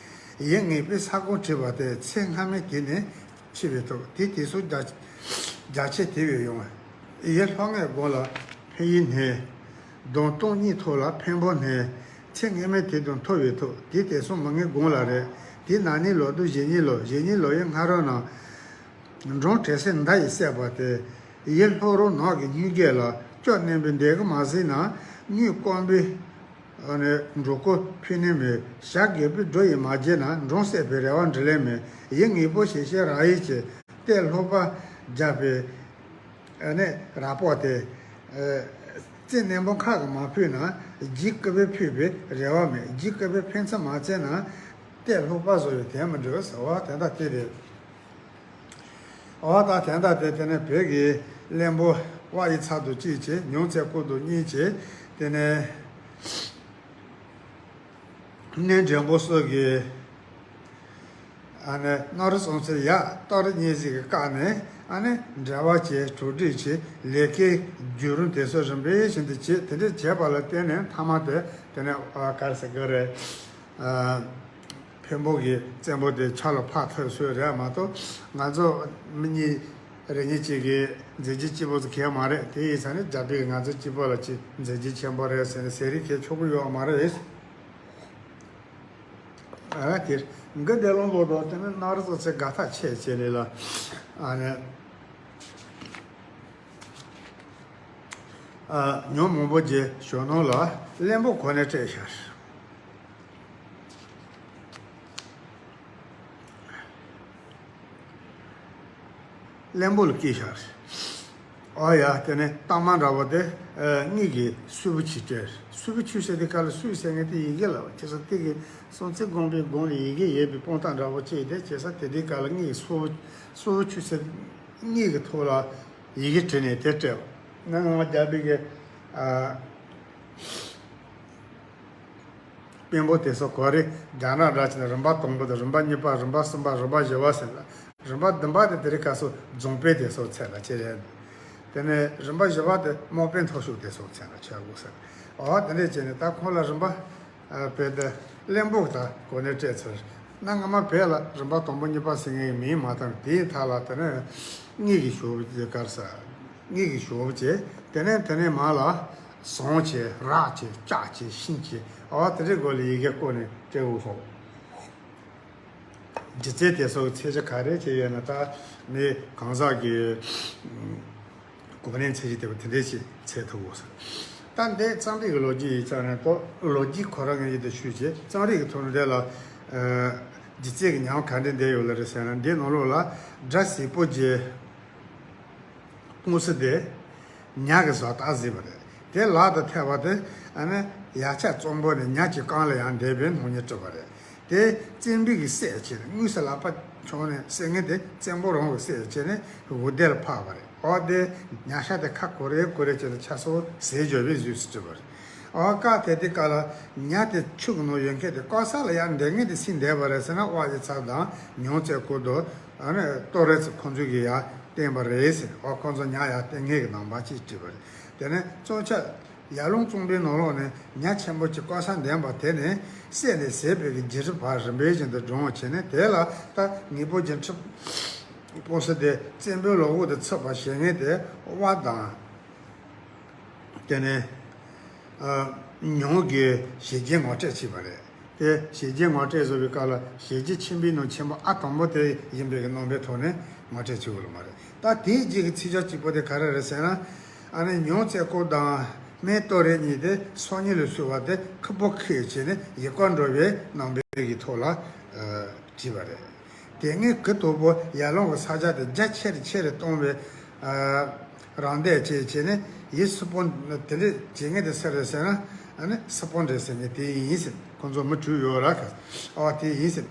ཡིད་ངེས་པའི་ས་གོང་བྲིས་པ་དེ། ཚེ་སྔ་མའི་དེ་ནི་ཆེ་བའི་ཐོག་དེ་དེ་སོང་རྒྱ་རྒྱ་ཆེ་དེ་བས་ཡོང་བ། ཡིད་ལྷོ་ངེས་དགུང་ལ་འཕེན་ཡིན་ནས། གདོང་སྟོང་གཉིས་ཐོག་ལ་འཕེན་པོ་ནས། ཚེ་སྔ་མའི་དེ་དང་མཐོ་བའི་ཐོག་དེ་དེ་སོང་མི་ངན་དགུང་ལ་རེད། དེ་ན་ནིང་ལོ་དང་གཞེས་ནིང་ལོ། གཞེས་ནིང་ལོ་ཡི་སྔ་རོལ་ན། འབྲོང་བྲེ་སེར་མདའ་ཡིས་བསད་པ་དེ། ཡིད་ལྷོ་རོང་ནགས་ཀྱི་སྙིང་གད་ལ། སྐྱོ་རྣོན་པོའི་འདེད་གི་མ་ཟིན་ན། དངུལ་དཀོན་པོའི་ཨ་ནི་འབྲུ་ཁོག་ཕུལ་ནི་མེད། ཞྭ་རྒད་པོའི་སྒྲོ་ཡིས་མ་བརྗེད་ན། འབྲོང་བསད་པའི་རེ་བ་འབྲི་ལན་མེད། ཡིད་ངེས་པོ་ཞེ་ཞེ་རང་ཡིད་ཀྱི་གཏད་ལྷོག་པ་རྒྱབ་པའི་ཨ་ནི་ར་པོ་དེ། ཨ། རྩེ་རྣོན་པོ་ཁ་གིས་མ་ཕུད་ན། རྒྱུག་སྐུད་པས་ཕུད་པའི་རེ་བ་མེད། རྒྱུག་སྐུད་པས་ཕན་ཚུན་མ་བཙལ་ན། གཏད་ལྷོག་པ་བཟོ་བའི་དོན་མི་འགྲུབ་ཟེར་བ་དེ་འདྲ་དེ་རེད། འོ་ད་དེ་འདྲ་དེ། དེ་ནས་བོད་ཀྱི་བློན་པོ་དབའ་ཡི་ཚབ་ཏུ་གཅིག་བྱས། ཉུང་ཚེ་སྐུ་དུ་གཉིས་བྱས། དེ་ནས་གནས་འདྲེན་པོ་སོགས་ཀྱི་ཨ་ནི་རྣམ་རིག་སྲོང་བཙན་ཡབ་སྟག་རི་གཉན་གཟིགས་ཀྱི་བཀའ་ནས་ཨ་ནི་འབྲེལ་བ་བྱས། གྲོས་འདྲིས་བྱས། ལས་ཀའི་བརྒྱུད་རིམ་དེ་ཚོ་རིམ་པས་བཞིན་དུ་བྱས། དེ་འདྲ་བྱས་པ་ལ་བརྟེན་ནས་མཐའ་མ་དེ་དེ་ནས་ཨ་ག་རེ་ཟེར་དགོས་རེད། ཨ། འཕན་པོ་གི་བཙན་པོ་དེ་ཕྱག་ལ་ཕབ་ཐུབ་སྲོལ་རེད་མ་གཏོགས། ང་ཚོ་མི་གཉིས་རེ་གཉིས་གཅིག་གིས་མཛད་རྗེས་སྐྱིད་པོ་ཟེར་མཁན་མ་རེད། དེ་ཡིན་ཙང་ནི་རྒྱ་བོད་ང་ཚོ་སྐྱིད་པོ་ལ་ཅིག་མཛད་རྗེས་ཆེན་པོ་རེད་ཟེར་ནས་ཟེར་རེས་བྱེད་ཆོག་གི་ཡོད་མ་རེད། ཨ་དེར་འགི་དེ་ལོ་ལོ་དོ་དེ་ནི་རྣམ་རིག་སྲོང་བཙན་དགའ་ཐག་ཆད་བྱས་ནས་ལ། ཨ་ནི། ཨ། ཉོན་མོངས་པོ་གྱི་གཞོན་ནུ་ལ་བློན་པོ་གོ་གནས་སྤྲད་ཤག་བློན་པོ་ལ་བསྐོས་ཤག་ཨོ་ཡ། དེ་ནས་གཏའ་མ་འདྲ་པོ་དེ། ཨ། དངུལ་གྱི་སུད་བུ་ཆུ་སྤྲད། སུད་བུ་ཆུ་ཟེར་དུས་སྐབས་ལ་སུད་ཟེར་མཁན་དེ་ཡི་གེ་ལ་བ། ཁྱེད་ཚོ་དེ་གི་སྲོང་བཙན་སྒམ་པོའི་སྒང་ལ་ཡི་གེ་ཡོད་པའི་དཔང་རྟགས་འདྲ་པོ་ཅིག་དེ་བྱས་ས། དེ་དུས་སྐབས་ལ་དངུལ་གྱི་སུད་བུ་སུད་བུ་ཆུ་ཟེར། དངུལ་གྱི་ཐོག་ལ་ཡི་གེ་བྲིས་ནས་དེ་སྤྲད་པ། ང་ང་རྒྱ་བོད་ཀྱི། ཨ། དཔོན་པོ་དེ་ཚོ་གོ་རེ་རྒྱ་ནག་འདྲ་བྱས་ན་རིམ་པ་དང་པོ་དང་རིམ་པ་གཉིས་པ། རིམ་པ་གསུམ་པ། རིམ་པ་བཞི་པ་ཟེར་ལ། རིམ་པ་བདུན་པ་དེ་དེ་རིང་ཁ་སང་རྫོང་དཔོན་དེ་ཚོ་མཚན་ལ་ཅི་རེད། དེ་ནས་རིམ་པ་བཞི་པ་དེ་དམག་དཔོན་མཐོ་ཤོས་དེ་ཚོ་མཚན་ལ་ཆགས་དགོས་ཟེར། འོ་དེ་འདྲས་བྱས་ནས་ད་ཁོང་ལ་རིམ་པ། ཨ། བོད་དུ་བློན་པོ་དང་གོ་གནས་སྤྲད་ཚར། གནའ་སྔ་མ་བོད་ལ་རིམ་པ་དང་པོ་གཉིས་པ་ཟེར་མཁན་གྱི་མིང་མ་བཏགས། དེའི་མཐའ་ལ་དེ་ནས་དངུལ་གྱི་ཞོ་བུ་དཀར་ས། དངུལ་གྱི་ཞོ་བུ་བྱས། དེ་ནས་དེ་ནས་མར་ལ་ ཟངས་བྱས། རག་བྱས། ལྕགས་བྱས། ཤིང་བྱས། ཨོ་དེ་འདྲའི་སྒོ་ལ་ཡི་གེ་བརྐོས་ནས་སྤྲད་དགོས་སོང་། སྒྱུ་རྩལ་དེ་སོགས་ཚད་གཞི་ག་རེ་བྱས་ཡོད་ན། ད་མི་གང་ཟག་གི་གོ་གནས་ཚད་གཞི་དེ་དེ་འདྲས་ཞིག་ཚད་ཐུབ་དགོས་ས། ད་འདི་རྩོམ་རིག་གི་ལོ་རྒྱུས་ཡིན་ཙང་ནས། ལོ་རྒྱུས་ཁོ་རང་ངས་ཡིད་དུ་ཞུས་བྱས། རྩོམ་རིག་གི་ཐོག་ནས་དེ་ལ་སྒྱུ་རྩལ་གྱི་ཉམས་ག་འདྲས་བསྡད་ཡོད་ལ་རེད་ཟེར་ན། འདི་ནང་ལོགས་ལ་སྒྲ་གཟིགས་པོ་རྗེ། དངོས་སུ་དེ་ཉ་གི་བཟོ་ལྟ་གཟིགས་པ་རེད། དེ་ལག་ཏུ་ཐེབས་པ་དེ་ཨ་ནི་ཡ་ཆ་གཙང་པོ་ནས་ཉ་གི་རྐང་ལ་ཡར་འདེད་པའི་སྣང་བརྙན་བྲིས་པ་རེད། དེ་བཙན་པོ་གིས་བསད་བྱས་ནས། དངོས་སུ་ལག་པ་འཁྱོག་ནས་བསད་མཁན་དེ་བཙན་པོ་རང་གིས་བསད་བྱས་ནས་འུར་སྡེར་འཕངས་པ་རེད། ཨོ་དེ་ཉ་ཤ་དེ་ཁ་གོ་རེ་གོ་རེ་བྱས་ནས་ཆ་སོ་ཟས་འཇོག་པའི་བཟོས་སུ་བྲིས་པ་རེད། ཨོ་ཀ་དེ་དེ་ཀ་ལ་ཉ་དེ་ཆུ་གི་ནང་ཡོད་མཁན་དེ་ཀ་ས་ལ་ཡར་འདེད་མཁན་དེ་སུས་འདེད་པ་རེད་ཟེར་ན། དབའ་ཡི་ཚབ་དང་ཉང་བཙན་སྐུ་དང་། ཨ་ནི་ཏོ་རེ་ཚོ་ཁོང་ཚོས་ཀྱིས་ཡར་བསྟན་པ་རེད་ཟེར། ཨོ་ཁོང་ཚོ་ཉ་ཡར་བསྟན་མཁན་གྱི་རྣམ་པ་ཅིག་བྲིས་པ་རེད། དེ་ནས་གཙོ་ཆེ་ཡར་ཀླུང་རྩོམ་པའི་ནང་ལོགས་ནས་ཉ་ཆེན་པོ་ཅིག་ཀ་ས་འདེད་པ་དེ་ནས་བསད་ནས་བཟས་པའི་གི་རྗེས་སུ་བར་རིམ་པས་བཞིན་དུ་བགྲངས་བྱས་ནས། དེ་ལ་ད་ངེད་པོ་རྒྱན་ཁྲི་པོ་སི་དེ་བཙན་པོའི་ལོ་འོག་ཏུ་ཚུད་པ་བྱེད་མཁན་དེ་དབའ་དང་། དེ་ནས་ཨ་ཉང་གི་ཞེ་བརྒྱད་ངོ་སྤྲད་བྱས་པ་རེད། དེ་ཞེ་བརྒྱད་ངོ་སྤྲད་བཟོ་བའི་སྐབས་ལ་ཞེ་བརྒྱད་ཆེན་པོའི་ནང་ཆེན་པོ་ཨ་དང་པོ་དེ་ཡིན་པའི་རྣམ་པའི་ཐོག་ནས་ངོ་སྤྲད་བྱེད་དགོས་ལ་མ་རེད། ད་དེའི་རྗེས་ཀྱི་ཚིག་སྦྱོར་གཅིག་པོ་དེ་ག་རེ་རེད་ཟེར་ན། ཨ་ནི་ཉང་བཙན་སྐུ་དང་སྨན་ཏོ་རེ་གཉིས་དེ་སང་ཉིན་ལ་བསུ་བ་དེ་ཁུ་པོ་ཁེ་བྱས་ནས་ཡི་ག་འགྲོ་བའི་རྣམ་པའི་གི་ཐོག་ལ་ཨ་བྲིས་པ་རེད། དེ་སྔའི་གུ་དོག་པོ་ཡར་ཀླུང་གི་ས་ཆ་དེ་རྒྱ་ཆེར་ཆེར་གཏོང་བའི་ཨ་རང་འདོད་བྱས་བྱས་ནས། ཡིད་སུ་སྤོང་དེ་འདྲ་བྱེད་མཁན་དེ་སུ་རེད་ཟེར་ན། ཨ་ནི་སུ་སྤོང་འདྲེ་ཟེར་མཁན་དེ་ཡིན་ཟེར། ཁོང་ཚོ་མི་དྲུག་ཡོད་ར་ག་ཨ་བ་དེ་ཡིན་ཟེར།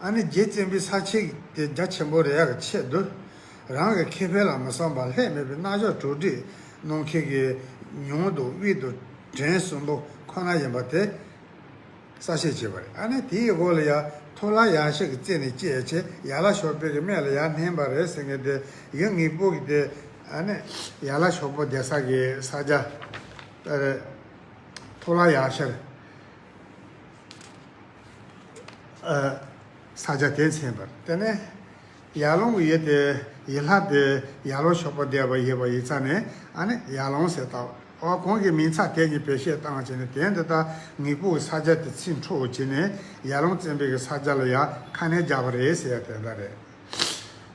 ཨ་ནི་རྗེ་བཙན་པོའི་ས་ཆ་དེ་རྒྱ་ཆེན་པོ་རེད་ཡག་གི་ཆེད་དུ། རང་གི་ཁེ་ཕན་ལ་མི་བསམ་པར་ལྷད་མེད་པའི་རྣལ་འབྱོར་གྲོགས་སྒྲིག་གནང་མཁན་གྱི་ཉང་དང་དབུས་དང་བྲན་གསུམ་པོ་ཁོ་ན་ཡིན་པ་དེ་གསལ་བཤད་བྱས་པ་རེད། ཨ་ནི་དེའི་འོག་ལ་ཡ་ཐོ་ལ་ཡ་ཤི་གི་རྩེ་ནས་སྐྱེས་བྱས་ཡ་ལ་ཞོགས་པའི་གི་སྨད་ལ་ཡ་བསྣན་པ་རེད་ཟེར་མཁན་དེ་ཡིན། ངེད་པོ་གི་དེ་ཨ་ནི་ཡ་ལ་ཞོགས་པ་བསྡད་ས་གི་ས་ཆ་ཨ་རེད། ཐོ་ལ་ཡ་ཤི་རེད། ཨ་ས་ཆ་དེ་མཚོན་པར། དེ་ནས་ཡར་ཀླུང་གི་ཡུལ་དེ་ཡུལ་ལྷ་དེ་ཡར་ཀླུང་ཞོགས་པ་བསྡད་པ་ཡིན་པ་ཡིན་ཙང་ནས། ཨ་ནི་ཡར་ཀླུང་ཟེར་བཏགས། ཨོ་ཁོང་གིས་མིང་ཚིག་དེ་གཉིས་བེད་སྤྱོད་བཏང་བྱས་ནས། དེ་འདི་ལྟར་ངེད་པོ་གི་ས་ཆ་དེ་ཚིག་འཕྲོག་བྱས་ནས་ཡར་ཀླུང་བཙན་པོའི་གི་ས་ཆ་ལ་ཡ་ཁ་གནོན་རྒྱག་པ་རེད་ཟེར་ཡ་དེ་འདྲ་རེད།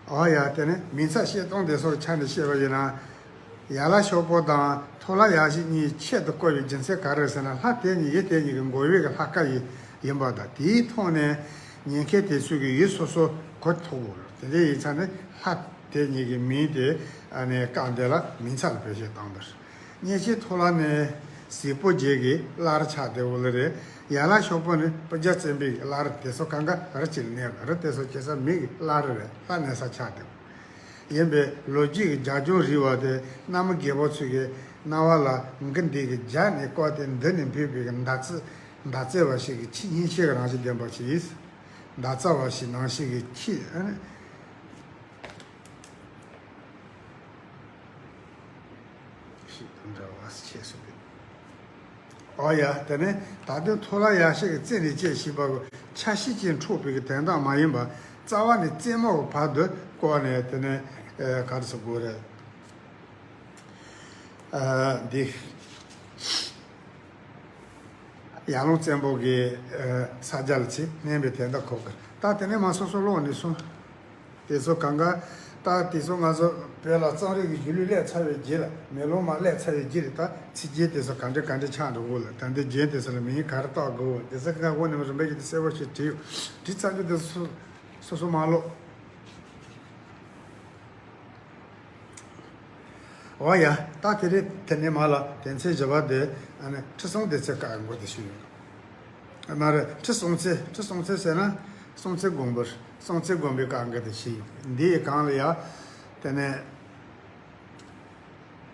ཨོ་ཡ། དེ་ནས་མིང་ཚིག་བཤད་སྟངས་དེ་སོགས་ཆ་ནས་བཤད་པ་ཡིན་ན། ཡ་ལ་ཞོགས་པ་དང་ཐོ་ལ་ཡ་ཤི་གཉིས་ཆེད་དུ་བཀོལ་བའི་རྒྱུ་མཚན་ག་རེ་རེད་ཟེར་ན། ལྷ་དེ་གཉིས་ཡུལ་དེ་གཉིས་ཀྱི་འགོ་བའི་གི་ལྷ་སྐལ་ཡིན་ཡིན་པ་དང་། དེའི་ཐོག་ནས་ཉན་མཁན་དེ་ཚོས་ཀྱི་ཡུལ་སོ་སོ་གོ་ཐུབ་དགོས། དེ་འདྲ་ཡིན་ཙང་ནས་ལྷ་དེ་གཉིས་ཀྱི་མིང་དེ་ཨ་ནི་སྐབས་འདི་ལ་མིང་ཚིག་ལ་བེད་སྤྱོད་བཏང་པ་རེད། གཉེན་བཤེས་ཐོ་ལ་ནི་གཟིགས་པོ་རྗེ་གི་བླ་རུ་ཆགས་བསྡད་ཡོད་ལེ་རེད། ཡ་ལ་ཞོགས་པ་ནི་སྤུ་རྒྱལ་བཙན་པོའི་བླ་རུ། དེ་ཚོ་གང་ག་རི་གཅིག་ལ་གནས་པ་རེད། དེ་ཚོ་སྐྱེ་ས་མི་གི་བླ་རུ་རེད། ལྷ་གནས་ས་ཆགས་བསྡད་ཡོད། ཡིན་པས་ལོ་རྒྱུས་ཀྱི་རྒྱབ་ལྗོངས་རིག་པ་དེ་གནའ་མི་རྒད་པོ་ཚོས་ཀྱི་རྣ་བ་ལ་འགུ་འདེད་ཀྱི་རྒྱ་ནས་བསྐོར་ཏེ་འདི་ནས་འབུད་པའི་གི་མདའ་རྩེད་མདའ་རྩེད་པ་ཞིག་གི་ཁྱི་སྙིང་རྗེ་གི་རང་བཞིན་ལྡན་པ་ཞིག་ཡིན། མདའ་རྩེད་པ་ཞིག་ནང་བཞིན་གྱི་ཁྱི་ཨ་ནི། ཞིག་དང་འདྲ་བ་ཞེས་སོགས་ཏེ། ཨོ་ཡ། དེ་ནས་ད་དུང་ཐོ་ལ་ཡ་ཤི་གི་རྩེ་ནས་སྐྱེས་ཞེས་པ་གི་ཆ་ཤས་ཀྱིས་འཕྲོག་པའི་གི་དོན་དག་མ་ཡིན་པ། རྩ་བ་ནས་རྩེ་མོ་གི་བར་དུ་བཀོལ་ནས། དེ་ནས་ཨ་ག་རེ་ཟེར་དགོས་རེད། ཨ་འདི་ཡར་ཀླུང་བཙན་པོ་གི་ཨ་ས་ཆ་ལ་ཚུར་བསྣན་པའི་དོན་དག་གོ་གི། ད་དེ་ནས་མར་སོ་སོ་ཀློག་ནས་སོང་། དེ་ཚོ་གང་ག། ད་དེ་ཚོ་ང་ཚོ་བོད་ལ་རྩོམ་རིག་གི་གཞུང་ལུགས་སླེབས་ཚར་བའི་རྗེས་ལ། མེ་ལོང་མར་སླེབས་ཚར་བའི་རྗེས་ལ། ད་ཚིག་རྒྱན་དེ་ཚོ་ག་འདྲ་ག་འདྲ་ཆགས་འགྲོ་གི་ལ། ད་འདི་རྒྱན་དེ་ཚོ་ལ་མིང་ག་རེ་བཏགས་དགོས། དེ་ཚོ་གང་ག་འོ་ནས་རིམ་པ་བཞིན་དུ་གསལ་པོ་ཞིག་བྲིས་ཡོད། བྲིས་ཚར་རྒྱུ་དེ་ཚོ་སོ་སོ་མར་ཀློག། འོ་ཡ། ད་དེ་རེད། དེ་ནས་མར་ལ་དོན་ཚན་བཞི་པ་དེ་ཨ་ནི་ཁྲི་སྲོང་ལྡེ་བཙན་བཀའ་འགོ་དེ་ཞུས་ཡོད། མ་རེད། ཁྲི་སྲོང་བཙན། ཁྲི་སྲོང་བཙན་ཟེར་ན་སྲོང་བཙན་སྒམ་པོ། སྲོང་བཙན་སྒམ་པོའི་བཀའ་འགོ་དེ་ཞུས་ཡོད། འདིའི་སྒང་ལ་ཡ་དེ་ནས་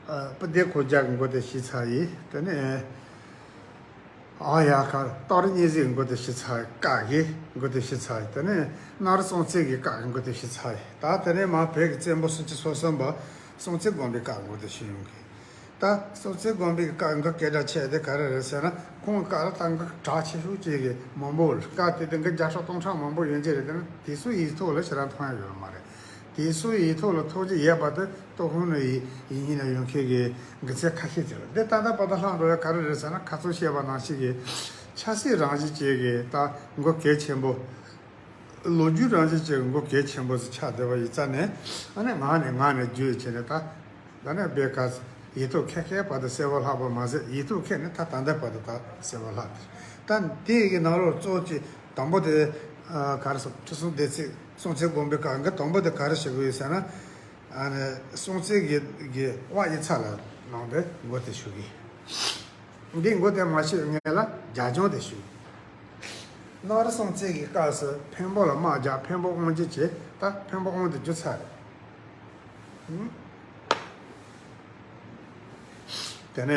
ཨ་སྤུ་ལྡེ་གོ་རྒྱལ་གྱི་འགོ་དེ་ཞུས་ཚར་ཡིན། དེ་ནས་ཨ་ཡ་ག་སྟག་རི་གཉན་གཟིགས་འགོ་དེ་ཞུས་ཚར་ཡིན། བཀའ་གི་འགོ་དེ་ཞུས་ཚར་ཡིན། དེ་ནས་གནམ་རི་སྲོང་བཙན་གྱི་བཀའ་གི་འགོ་དེ་ཞུས་ཚར་ཡིན། ད་དེ་ནས་མར་བོད་ཀྱི་བཙན་པོ་སུམ་ཅུ་སོ་གསུམ་པ་སྲོང་བཙན་སྒམ་པོའི་བཀའ་འགོ་དེ་ཞུས་ཡོང་གི། ད་སྲོང་བཙན་སྒམ་པོའི་བཀའ་འགོ་སྐད་གྲགས་ཆེ་དེ་ག་རེ་རེད་ཟེར་ན། ཁོང་གི་བཀའ་ལ་ད་འགོ་གྲགས་ཆེ་ཤོས་ཅིག་གི་མང་པོ་རེད། བཀའ་དེ་དེ་འགོ་བརྒྱ་ཕྲག་སྟོང་ཕྲག་མང་པོ་ཡོང་གི་རེད། དེ་ནི་དེ་ཚོ་ཡིག་ཐོག་ལ་ཞེ་དྲག་མཐོང་ཡ་ཡོད་མ་རེད། དེ་ཚོའི་ཡིག་ཐོག་ལ་ཐོགས་རྒྱུ་ཡོད་པ་དེ་ཏོག་ཧོན་ནས་ཡིན་ཡིན་ན་ཡོང་མཁན་གྱི་དགེ་མཚན་ཁ་ཤས་ཅིག་རེད། འདི་ད་ལྟ་བར་དུ་ལྷག་འགྲོ་ཡ་ག་རེ་རེད་ཟེར་ན། ཁ་ཚོན་བཤད་པ་ནང་བཞིན་གྱི་ཆབ་སྲིད་རང་བཞིན་ཅན་གྱི་ད་མགོ་གལ་ཆེན་པོ། ལོ་རྒྱུས་རང་བཞིན་ཅན་གྱི་མགོ་གལ་ཆེན་པོ་ཞིག་ཆགས་བསྡད་པ་ཡིན་ཙང་ནས། ཨ་ནི་ངག་ནས་ངག་ནས་བརྗོད་བྱས་ནས་ད། ད་ནས་བེ་ཀ་ཡིག་ཐོག་ཁ་ཁའི་བར་དུ་གསལ་པོ་ལྷག་པ་མ་ཟད། ཡིག་ཐོག་ཁ་ནས་ད་ད་ལྟའི་བར་དུ་ད་གསལ་པོ་ལྷག་སྟེ། ད་དེ་ཡི་ནང་ལོགས་གཙོ་ཆེ་དང་པོ་དེ། ཨ། ག་རེ་ཟེར། ཁྲི་སྲོང་ལྡེ་བཙན། སྲོང་བཙན་སྒམ་པོའི་སྐབས་ཀྱི་དང་པོ་དེ་ག་རེ་ཞུ་གི་ཡོད་ཟེར་ན། ཨ་ནི་སྲོང་བཙན་གྱི་གྱི་དབང་ཡིག་ཚང་ལ་གནང་སྟེ་མགོ་དེ་ཞུ་གི། འདི་མགོ་དེ་མ་ཞུས་སྔོན་ལ་རྒྱ་སྦྱོང་དེ་ཞུ། གནམ་རི་སྲོང་བཙན་གྱི་སྐབས་སུ་འཕན་པོ་ལ་དམག་རྒྱག། འཕན་པོ་དབང་བསྒྱུར་བྱས། ད་འཕན་པོ་དབང་དེ་བསྒྱུར་ཚར་རེད། ཨང་། དེ་ནས་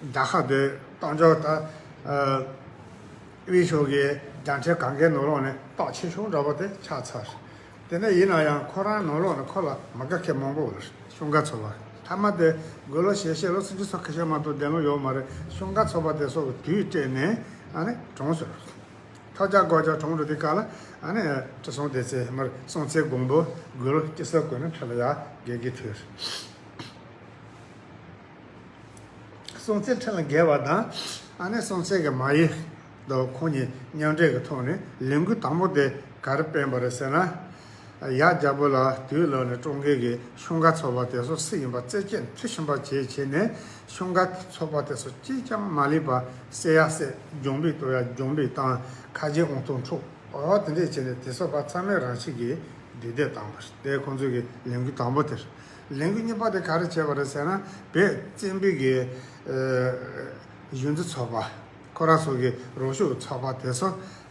རྒྱལ་ཁབ་དེ་གཏམ་རྒྱུད་ད། ཨ། དབུས་ཕྱོགས་ཀྱི་རྒྱལ་ཕྲན་གང་གའི་ནང་ལོགས་ནས་སྟོབས་ཆེ་ཤོས་འདྲ་པོ་དེ་ཆགས་ཚར། དེ་ནས་ཡིན་ན་ཡང་ཁོ་རང་ནང་ལོགས་ནས་ཁོ་ལ་མི་དགའ་མཁན་མང་པོ་ཡོད་རེད། ཤོང་ཀ་ཚོ་པ། མཐའ་མ་དེ་དགུང་ལོ་བཞི་བཅུ་ལོ་སུམ་ཅུ་སོ་ཁ་ཤས་མ་གཏོགས་ལྡན་ལོ་ཡོད་མ་རེད། ཤོང་ཀ་ཚོ་པ་དེ་ཚོ་གི་དུས་སྤྲད་ནས་ཨ་ནི་གྲོངས་སོང་། ཐོག་རྒྱག་སྒོ་རྒྱག་གྲོངས་འགྲོ་དུས་སྐབས་ལ། ཨ་ནི་ཁྲི་སྲོང་ལྡེ་བཙན་མར་སྲོང་བཙན་སྒམ་པོ་དགུང་ལོ་བཅུ་གསུམ་གོང་ནས་ཁྲི་ལ་ཡར་བསྐོས་ཀྱི་ཐུག་སྲོང་བཙན་ཁྲི་ལ་བསྐོས་པ་དང་། ཨ་ནི་སྲོང་བཙན་གྱི་མ་ཡུམ་དང་ཁོང་གཉིས་མཉམ་འབྲེལ་གྱི་ཐོག་ནས་ལས་འགུལ་དང་པོ་དེ་ག་རེ་སྤེལ་བ་རེད་ཟེར་ན། ཡབ་རྒྱལ་པོ་ལ་དུས་ལོག་ནས་བཀྲོངས་མཁན་གྱི་ཤོང་ཀ་ཚོ་པ་དེ་ཚོ་སུ་ཡིན་པ་རྩད་གཅོད་མཐིལ་ཕྱིན་པ་བྱས་བྱས་ནས། ཤོང་ཀ་ཚོ་པ་དེ་ཚོ་གཅིག་ཀྱང་མ་ལུས་པ་བསད་ཡ་བསད། རྒྱང་འབུད་གཏོང་ཡ་རྒྱང་འབུད་བཏང་། ཁ་རྗེ་དབང་ཐང་འཕྲོག། འོ་དེ་འདྲས་བྱས་ནས་དེ་ཚོ་པ་ཚང་མས་རང་ཤི་གི་འདུས་སྡོད་བཏང་བ་རེད། དེ་ཁོང་ཚོ་གི་ལས་འགུལ་དང་པོ་དེ་རེད། ལས་འགུལ་གཉིས་པ་དེ་ག་རེ་བྱས་པ་རེད་ཟེར་ན། བོད་བཙན་པོའི་གི། ཨ། གཞོན་ནུ་ཚོ་པ། ཁོ་རང་ཚོ་གི་རོགས་སྐྱོར་ཚོ་པ་དེ་ཚོ་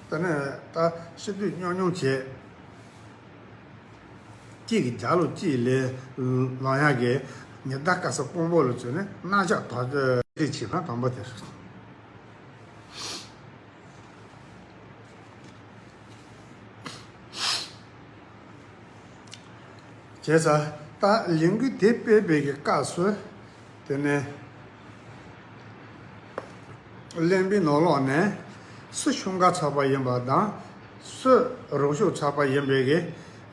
དེ་ནས་ད་ཕྱིར་སྡོད་སྙོམས་སྙོམས་བྱས། གཅིག་གི་རྒྱབ་ལོགས་གཅིག་ལ་ལངས་ཡག་གི་ཉི་ཟླ་སྐར་གསུམ་དཔང་པོ་ལ་བཙུགས་ནས་རྣམ་གཞག་དོགས་འདྲི་བྱེད་པ་དང་པོ་དེ་རེད། བྱས་ཙང་ད་ལས་འགུལ་དེ་སྤེལ་བའི་གི་སྐབས་སུ། དེ་ནས་གླེན་པའི་ནང་ལོགས་ནས་སུ་ཤོང་ཀ་ཚོ་པ་ཡིན་པ་དང་། སུ་རོགས་སྐྱོར་ཚོ་པ་ཡིན་པའི་གི།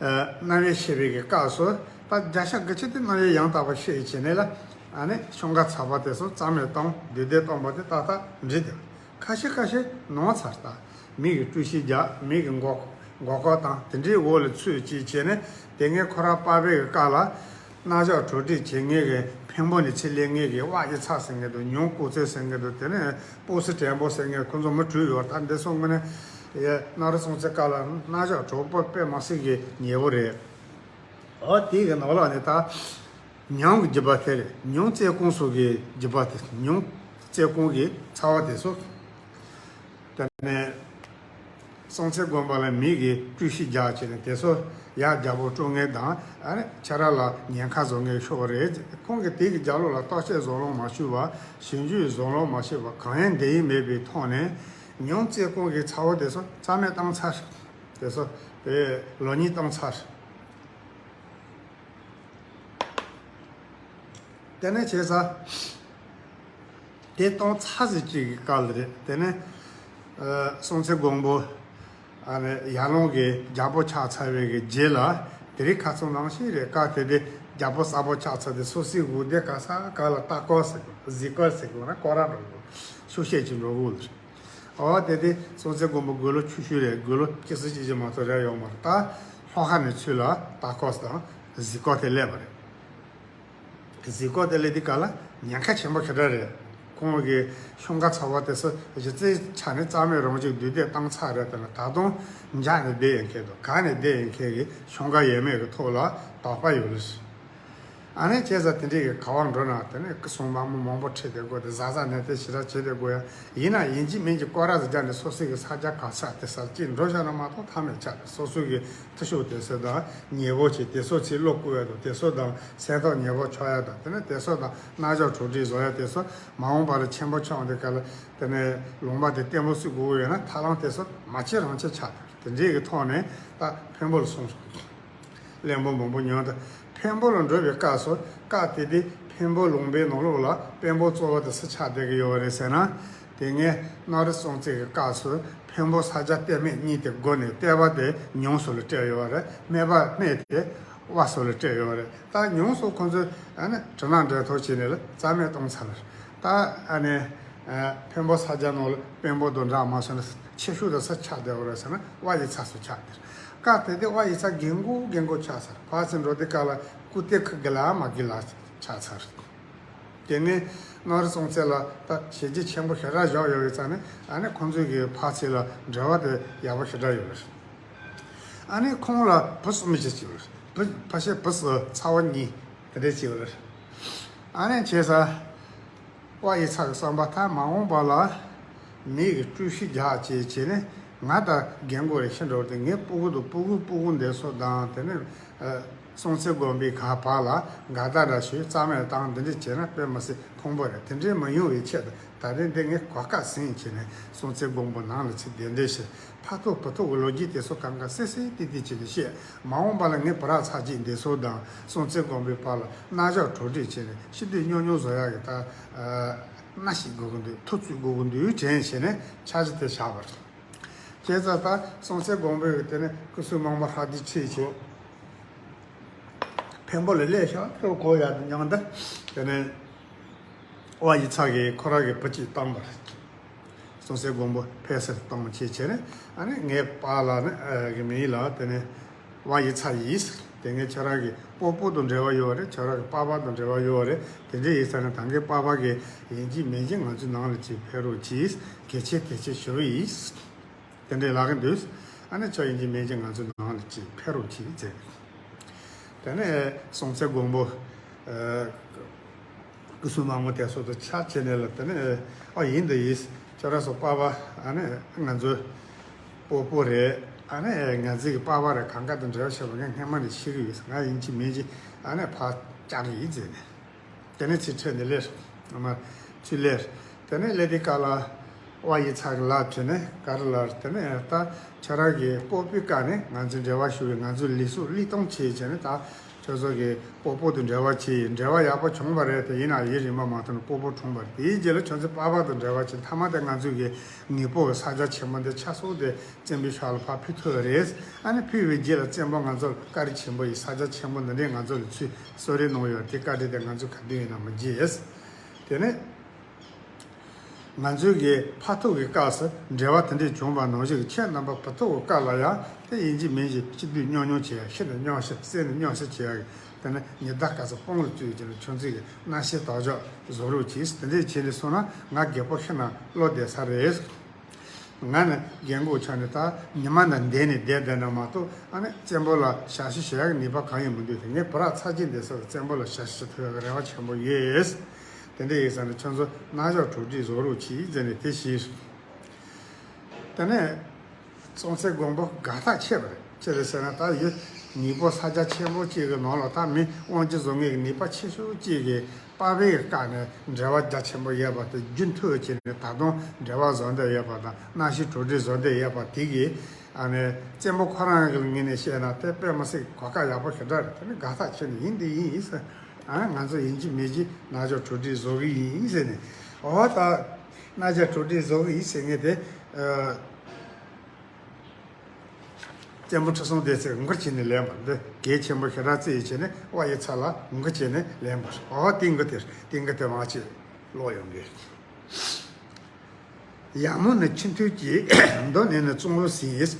ཨ། རྣམ་དབྱེ་ཕྱེ་བའི་གི་སྐབས་སུ། ད་བརྒྱ་ཆ་དགུ་བཅུ་དེ་རྣམ་དབྱེ་ཡང་དག་པ་ཕྱེ་བྱས་ནས་ལ། ཨ་ནི་ཤོང་ཀ་ཚོ་པ་དེ་ཚོ་རྩ་མེད་བཏང་། འདུས་སྡོད་བཏང་པ་དེ་ཏག་ཏག་འགྲིག་འདུག་ཁ་ཤས་ཁ་ཤས་ནོར་ཚར། ད་མི་གིས་དཀྲུག་ཤིང་རྒྱག། མི་གིས་མགོ་མགོ་སྐོར་བཏང་། དེ་འདྲའི་འོག་ལ་ཚུད་ཅིག་བྱས་ནས། དེ་སྔའི་ཁོ་རང་པ་ཕའི་གི་སྐབས་ལ་རྣམ་གཞག་གྲ་སྒྲིག་བྱེད་མཁན་གྱི། འཕན་པོ་ནས་ཕྱིར་སླེབས་མཁན་གྱི་དབང་ཡིག་ཚང་ཟེར་མཁན་འདུག་ཉང་ཀོང་ཙེ་ཟེར་མཁན་འདུག་དེ་ནས་པོ་སི་དྲན་པོ་ཟེར་མཁན། ཁོ་ཚོ་མི་དྲུག་ཡོད། ད་འདི་ཚོ་དངོས་གནས་གནམ་རི་སྲོང་བཙན་སྐབས་ལ་རྣམ་གཞག་གྲ་སྒྲིག་དཔེ་མི་སྲིད་ཀྱི་ཉེ་པོ་རེད། འོ་དེའི་གི་ནང་ལོགས་ནས་ད། ཉང་གི་རྒྱུད་པ་དེ་རེད། ཉང་རྩེ་ཀོང་སོགས་ཀྱི་རྒྱུད་པ་དེ། ཉང་རྩེ་ཀོང་གི་ཚོ་པ་དེ་ཚོ། དེ་ནས་སྲོང་བཙན་སྒམ་པོ་ལ་མི་གིས་དཀྲུག་ཤིང་རྒྱག་བྱས་ནས་དེ་ཚོ་ཡབ་རྒྱལ་པོ་བཀྲོངས་མཁན་དང་། ཨ་ནི་ཁྱེད་རང་ལ་ཉེན་ཁ་བཟོ་མཁན་ཤོག་རེད། ཁོང་གིས་དེ་གི་རྒྱབ་ལོགས་ལ་བརྟག་དཔྱད་བཟང་བློ་མ་ཞུས་པ། ཞིབ་འཇུག་བཟང་བློ་མ་ཞུས་པ། གང་ཡང་འདི་ཡིན་མེད་པའི་ཐོག་ནས་ཉང་རྩེ་ཀོང་གི་ཚོ་པ་དེ་ཚོ་རྩ་མེད་བཏང་ཚར། དེ་ཚོ་དེ་ལོ་གཉིས་བཏང་ཚར། དེ་ནས་བྱས་ཙང་། དེ་བཏང་ཚར་ཟིན་ཅིག་གི་སྐབས་ལ་རེད། དེ་ནས་ཨ་སྲོང་བཙན་སྒམ་པོ་ཨ་ནི་ཡར་ལངས་ཀྱི་རྒྱལ་པོ་ཆགས་ཚར་བའི་གི་རྗེས་ལ། དེ་རིང་ཁ་སང་ནང་བཞིན་རེད། སྐབས་དེ་དུས་རྒྱལ་པོ་གསར་པ་ཆགས་ཚར་དུས་སོ་སོའི་འོ་དེ་ག་ས་ག་ལ་ལྟ་སྐོར་ཟེར་གི། གཟིགས་སྐོར་ཟེར་གི་ན་སྐོར་ར་འགྲོ་གི། ཆོས་བཤད་ཅིག་འགྲོ་གི་ཡོད་རེད། འོ་དེ་དུས་སྲོང་བཙན་སྒམ་པོ་དགུང་ལོ་ཆུང་ཤོས་རེད། དགུང་ལོ་བཅུ་གསུམ་བཅུ་བཞི་མ་གཏོགས་རེད་ཡོད་མ་རེད། ད་ལྷོ་ཁ་ནས་ཚུར་ལ་ལྟ་སྐོར་དང་གཟིགས་སྐོར་དེ་སླེབས་པ་རེད། གཟིགས་སྐོར་དེ་སླེབས་དུས་སྐབས་ལ་ཉེན་ཁ་ཆེན་པོ་ཞེ་དྲག་རེད། ཁོང་གི་ཤོང་ཀ་ཚོ་པ་དེ་ཚོ་གཞི་རྩའི་ཆ་ནས་རྩ་མེད་རང་བཞིན་འདུས་སྡོད་བཏང་ཚར་རེད། དེ་ལ་ད་དུང་འཇགས་ནས་བསྡད་ཡོད་མཁན་དང་། གང་ནས་བསྡད་ཡོད་མཁན་གྱི་ཤོང་ཀ་ཡོད་མེད་ཀྱི་ཐོག་ལ་དོགས་པ་ཡོད་ལ། ཨ་ནི་བྱས་ཙང་དེ་འདྲའི་གི་ག་བར་འགྲོ་ན། དེ་ནས་སྐུ་སྲུང་དམག་མི་མང་པོ་ཁྲིད་བསྡད་དགོས་ཏེ། གཟབ་གཟབ་ནན་ཏན་ཞེ་དྲག་བྱེད་བསྡད་དགོས་ཡ། ཡིན་ན་ཡིན་གཅིག་མིན་གཅིག་སྐོར་ར་ཟིག་བརྒྱབ་ནས་སོ་སོའི་གི་ས་ཆ་ག་ས་དེ་སར་གཅིག་འགྲོ་བཞག་ན་མ་གཏོགས་ཐབས་མེད་ཆགས་ཏེ། སོ་སོའི་གི་འཐུས་ཤོར་དེ་ཚོ་དང་ཉེ་པོ་བྱས་དེ་ཚོ་ཚུར་བློ་བཀུག་ཡ་དང་། དེ་ཚོ་དང་སེམས་ཐག་ཉེ་པོ་ཆོད་ཡ་དང་། དེ་ནས་དེ་ཚོ་དང་རྣམ་གཞག་གྲ་སྒྲིག་བཟོ་ཡ། དེ་ཚོ་མ་འོངས་པ་ལ་ཆེན་པོ་ཆགས་འོང་དུས་སྐབས་ལ། དེ་ནས་ལུང་པ་དེ་བརྟན་པོ་བཟོ་དགོས་ཡོད་ན། ཐབས་ལམ་དེ་ཚོ་མ་བྱེད་རང་བྱེད་ཆགས། དེ་འདྲའི་གི་ཐོག་ནས་ད་འཕན་པོ་ལ་སོང་སོང་། གླེན་པ་མང་པོ་ཉོན་ཏེ། འཕན་པོ་ལ་འགྲོ་བའི་སྐབས་སུ། སྐབས་དེ་དུས་འཕན་པོ་ལུང་པའི་ནང་ལོགས་ལ་དཔོན་པོ་གཙོ་བོ་དེ་སུ་ཆགས་བསྡད་ཀྱི་ཡོད་རེད་ཟེར་ན། དེ་སྔའི་གནམ་རི་སྲོང་བཙན་གྱི་སྐབས་སུ་འཕན་པོ་ས་སྐྱ་བལྟ་སྨད་གཉིས་དེ་བགོས་ནས་བལྟ་བ་དེ་ཉུང་སུ་ལ་སྤྲད་ཡོད་རེད། སྨད་པ་སྨད་དེ་དབའ་སུ་ལ་སྤྲད་ཡོད་རེད། ད་ཉུང་སུ་ཁོང་ཚོས་ཨ་ནི་དྲི་ནག་འདྲེན་ཐོག་བྱས་ནས་ལ་རྩ་མེད་གཏོང་ཚར་ལ། ད་ཨ་ནི་འཕན་པོ་ས་སྐྱ་ནང་ལ་དཔོན་པོ་དང་འདྲ་མ་སོང་ན་ཆེ་ཤོས་དང་ས་ཆགས་བསྡད་པ་རེད་ཟེར་ན་དབའ་ཡི་ཚ་སུ་ཆགས་བསྡད། སྐབས་དེ་དུས་དབའ་ཡི་ཚ་རྒན་གོག་རྒན་གོག་ཆགས་ཚར། ཕར་ཚུར་འགྲོ་དུས་སྐབས་ལ་སྐུ་སྟེ་ཁུ་དགེ་ལ་མ་དགེ་ལ་ཆགས་ཚར། དེ་ནས་གནམ་རི་སྲོང་བཙན་ལ་ད་བྱས་རྗེས་ཆེན་པོ་ཞེ་དྲག་བཞག་ཡོད་པའི་རྩ་ནས་ཨ་ནི་ཁོང་ཚོའི་གི་ཕར་ཚུར་ལ་འབྲེལ་བ་དེ་ཡག་པོ་ཞེ་དྲག་ཡོད་རེད། ཨ་ནི་ཁོང་ལ་བུ་གསུམ་ཞིག་སྐྱེས་པ་རེད། བུ་ཕལ་ཆེར་བུ་གསུམ་ཚ་བོ་གཉིས་དེ་འདྲས་སྐྱེས་པ་རེད། ཨ་ནི་བྱས་ཙང་དབའ་ཡི་ཚ་གི་བསམ་པ་ད་མ་འོངས་པ་ལ་མི་གི་སྤྲུལ་ཤུལ་རྒྱག་བྱས་བྱས་ནས་ང་ད་རྒན་གོག་རེད། ཤི་འགྲོ་དེ་ངའི་སྤུ་གུ་དང་སྤུ་གུ་སྤུ་གུ་འདས་སོ་དང་དེ་ནས་སྲོང་བཙན་སྒམ་པོའི་ག་བར་ལ་འགལ་ཟླ་འདྲ་ཞིག་རྩ་མེད་བཏང་འདི་འདྲས་བྱས་ན་དཔེ་མི་སྲིད་ཕངས་པོ་རེད། དེ་འདྲས་མ་ཡོང་བའི་ཆེད་དུ་ད་རིང་འདི་ངས་གོ་སྐབས་ཟིན་བྱས་ནས་སྲོང་བཙན་སྒམ་པོ་ནང་ལ་ཚུར་གདན་འདྲེན་བྱས། ཕ་ཐུག་བུ་ཐུག་གི་ལོ་རྒྱུས་དེ་ཚོ་གང་ག་གསལ་གསལ་ཏིག་ཏིག་བྱས་ནས་བཤད། མ་འོངས་པ་ལ་ངའི་བུ་རབས་ཚ་གཅིག་འདས་སོ་དང་སྲོང་བཙན་སྒམ་པོའི་བར་ལ་མནའ་བཞག་གྲོས་འདྲིས་བྱས་ནས་ཤི་དུས་སྙོམས་སྙོམས་བཟོ་ཡག་གི་ད་མནའ་ཞིག་དགོས་ཀྱི་འདུག་ཐུག་ཚུད་དགོས་ཀྱི་འདུག་དྲན་བྱས་ནས་འཆར་གཞི་དེ་བཞག་པ་རེད། བྱས་ཙང་ད་སྲོང་བཙན་སྒམ་པོས་དེ་ནས་སྐུ་སྲུང་དམག་མི་ཧྲ་ཏི་ཁྲིད་བྱས། འཕན་པོ་ལ་སླེབས་ཤག་ཁྱོད་གོ་ཡག་དེ་མྱང་ད་དེ་ནས་དབའ་ཡི་ཚ་གིས་ཁོ་རང་གི་བུ་གཅིག་བཏང་པ་རེད། སྲོང་བཙན་སྒམ་པོ་ཕེབས་སར་གཏོང་བྱེད་བྱས་ནས་ཨ་ནི་ངའི་པཱ་ལགས་ནི་ཨ་གི་མིང་ལ་དེ་ནས་དབའ་ཡི་ཚ་ཡིན། དེ་ངས་ཁྱོད་རང་གི་སྤོ་སྤོ་དང་འབྲེལ་བ་ཡོད་རེད། ཁྱོད་རང་གི་པ་ཕ་དང་འབྲེལ་བ་ཡོད་རེད། དེ་འདྲ་ཡིན་ཙང་ནི་ད་གིན་པ་ཕ་གི་ཡིན་གཅིག་མིན་གཅིག་ང་ཚོའི་ནང་ལ་ཅིག་ཕེབས་རོགས་གྱིས། གལ་ཆེ་གལ་ཆེ་ཞུ་ཡིས། དེ་འདྲའི་ལག་གི་འདུག་ཨ་ནི་ཁྱོད་ཡིན་གཅིག་མིན་གཅིག་ང་ཚོའི་ནང་ལ་ཅིག་ཕེབས་རོགས་གྱིས་ཟེར། དེ་ནས་སྲོང་བཙན་སྒམ་པོ་ཨ་སྐུ་སྲུང་དམག་མི་དེ་ཚོ་དང་ཕྱག་བྱས་ནས་ལ་དེ་ནས་ཨ་ཡིན་འདི་ཡིས། ཁྱོད་རང་ཚོ་པ་ཕ་ཨ་ནི་ང་ཚོའི་སྤོ་སྤོ་རེད། ཨ་ནི་ང་ཚོའི་གི་པ་ཕ་རེད། གང་ག་དང་འབྲེལ་བ་བྱས་པ་ངས་སྔན་མ་ནས་ཤེས་ཀྱི་ཡོད། ང་ཡིན་གཅིག་མིན་གཅིག་ཨ་ནི་ཕར་བཅར་གི་ཡིན་ཟེར་ནས། དེ་ནས་ཚུར་ཁྲིད་ནས་སླེབས། ཨ་མ་ཚུར་སླེབས། དེ་ནས་སླེབས་དུས་སྐབས་ལ་དབའ་ཡི་ཚ་གི་ལབ་བྱས་ནས་ག་རེ་ལབ། དེ་ནས་ད་ཁྱོད་རང་གི་སྤོ་སྤོའི་སྐབས་ནས་ང་ཚོའི་འབྲེལ་བ་ཞུ་བའི་ང་ཚོའི་ལུས་སྲོག་བློས་གཏོང་བྱས་བྱས་ནས་ད་ཁྱོད་ཚོ་གི་སྤོ་སྤོ་དང་འབྲེལ་བ་བྱས་ཡིན། འབྲེལ་བ་ཡག་པོ་བྱུང་བ་རེད། དེ་ཡིན་ན་ཡུན་རིང་པོ་མ་ཐོག་ནས་སྤོ་སྤོ་གྲོངས་པ་རེད། དེའི་རྗེས་ལ་ཁྱོད་ཚོའི་པ་ཕ་དང་འབྲེལ་བ་བྱས། མཐའ་མ་དེ་ང་ཚོའི་གི་དངོས་པོ་གི་ས་ཆ་ཆེན་པོ་འདི་ཆ་ཚང་དེ་བཙན་པོའི་ཕྱོགས་ལ་ཕར་ཕུལ་ཐུབ་པ་རེད། ཨ་ནི་ཕུལ་བའི་རྗེས་ལ་བཙན་པོ་ང་ཚོ་ལ་བཀའ་དྲིན་ཆེན་པོ་ཡིན། ས་ཆ་ཆེན་པོ་འདི་འདྲས་ང་ཚོ་ལ་ཚུར་གསོལ་རས་གནང་ཡོད། དེ་བཀའ་དྲིན་དེ་ང་ཚོས་ག་དུས་ཡིན་ན་མི་བརྗེད། དེ་ནས་ང་ཚོའི་གི་ཕ་ཐུག་གི་སྐབས་སུ་འབྲེལ་བ་དེ་འདྲས་བྱུང་བ་ནང་བཞིན་གྱི་ཁྱེད་རྣམ་པ་བུ་ཐུག་གི་སྐབས་ལ་ཡང་དེ་ཡིན་གཅིག་མིན་གཅིག་སྐྱིད་སྡུག་སྙོམས་སྙོམས་བྱེད་ཡ། ཤི་ན་སྙོམས་ཤི་བསད་ན་སྙོམས་ཤི་བྱེད་ཡ་གི་དེ་ནས་ཉི་ཟླ་སྐར་ཚོགས་དཔུང་ལ་བཙུགས་ཀྱི་ཁྱོད་ཚོས་གི་མནའ་ཤེས་དོགས་འཇོག་བཟོ་རོགས་གྱིས། དེ་འདྲས་བྱས་ནས་སོང་ན་ང་རྒད་པོ་ཤི་ན་བློ་བདེ་ས་རེད། ང་ནི་རྒན་གོག་ཆགས་ནས་ད་ཉི་མ་འདི་བསྡད་ནས་བསྡད་བསྡད་ན་མ་གཏོགས་ཨ་ནི་བཙན་པོ་ལ་ཞབས་ཕྱི་བྱེད་ཡག་གི་ནུས་པ་གང་ཡང་མི་འདུག་དེ་ངའི་བུ་རབས་ཚ་གཅིག་འདས་སོ་བཙན་པོ་ལ་ཞབས་ཕྱི་བྱེད་ཐུབ་ཡག་གི་རེ་བ་ཆེན་པོ་ཡོད། དེ་འདྲ་ཡིན་ཙང་ནི་ཁྱོད་ཚོ་མནའ་བཞག་གྲོས་འདྲིས་བཟོ་རོགས་གྱིས་ཟེར་ནས་དེ་བྱས། དེ་ནས་སྲོང་བཙན་སྒམ་པོ་དགའ་ཐག་ཆད་པ་རེད། ཅི་རེད་ཟེར་ན་ད་ཡུལ་དངོས་པོ་ས་ཆ་ཆེན་པོ་གཅིག་གི་ནང་ལ་ད་མི་དབང་སྒྱུར་བཟོ་མཁན་གྱི་ནུས་པ་ཆེ་ཤོས་གཅིག་གི་པ་ཕའི་བཀའ་ནས་འབྲེལ་བ་རྒྱ་ཆེན་པོ་ཡོད་པ་དེ་རྒྱུན་མཐུད་བྱས་ནས་ད་དུང་འབྲེལ་བ་བཟོ་འདོད་ཡོད་པ་དང་མནའ་ཤེས་གྲོས་འདྲིས་བཟོ་འདོད་ཡོད་པ་དེ་གིས་ཨ་ནི་བཙན་པོ་ཁོ་རང་གི་ངོས་ནས་བཤད་ན་དེ་དཔེ་མི་སྲིད་གོ་སྐབས་ཡག་པོ་ཞེ་དྲག་རེད། དེ་ནི་དགའ་ཐག་ཆད་ནས་ཡིན་འདི་ཡིན་ཡིན་ཟེར། ཨ་ང་ཚོ་ཡིན་གཅིག་མིན་གཅིག་མནའ་བཞག་གྲོས་འདྲིས་བཟོ་གི་ཡིན་ཟེར་ནས། འོ་ད་མནའ་བཞག་གྲོས་འདྲིས་བཟོ་གི་ཡིན་ཟེར་མཁན་དེ་ཨ། བཙན་པོ་ཁྲི་སྲོང་ལྡེ་བཙན་མགུར་བྱས་ནས་ལེན་པ་འདི་གལ་ཆེན་པོ་ཞེ་དྲག་བརྩི་ཡི་བྱས་ནས་དབའ་ཡི་ཚ་ལ་མགུར་བྱས་ནས་ལེན་པ། འོ་ཏིང་གི་དེར་ཏིང་གི་དེ་མ་ཆེ་ཀློག་ཡོང་གི། ཡར་མོ་ནི་ཆུ་འཐུལ་གྱིས། མདོ་ནི་ནི་གཙང་བོ་ཟིན།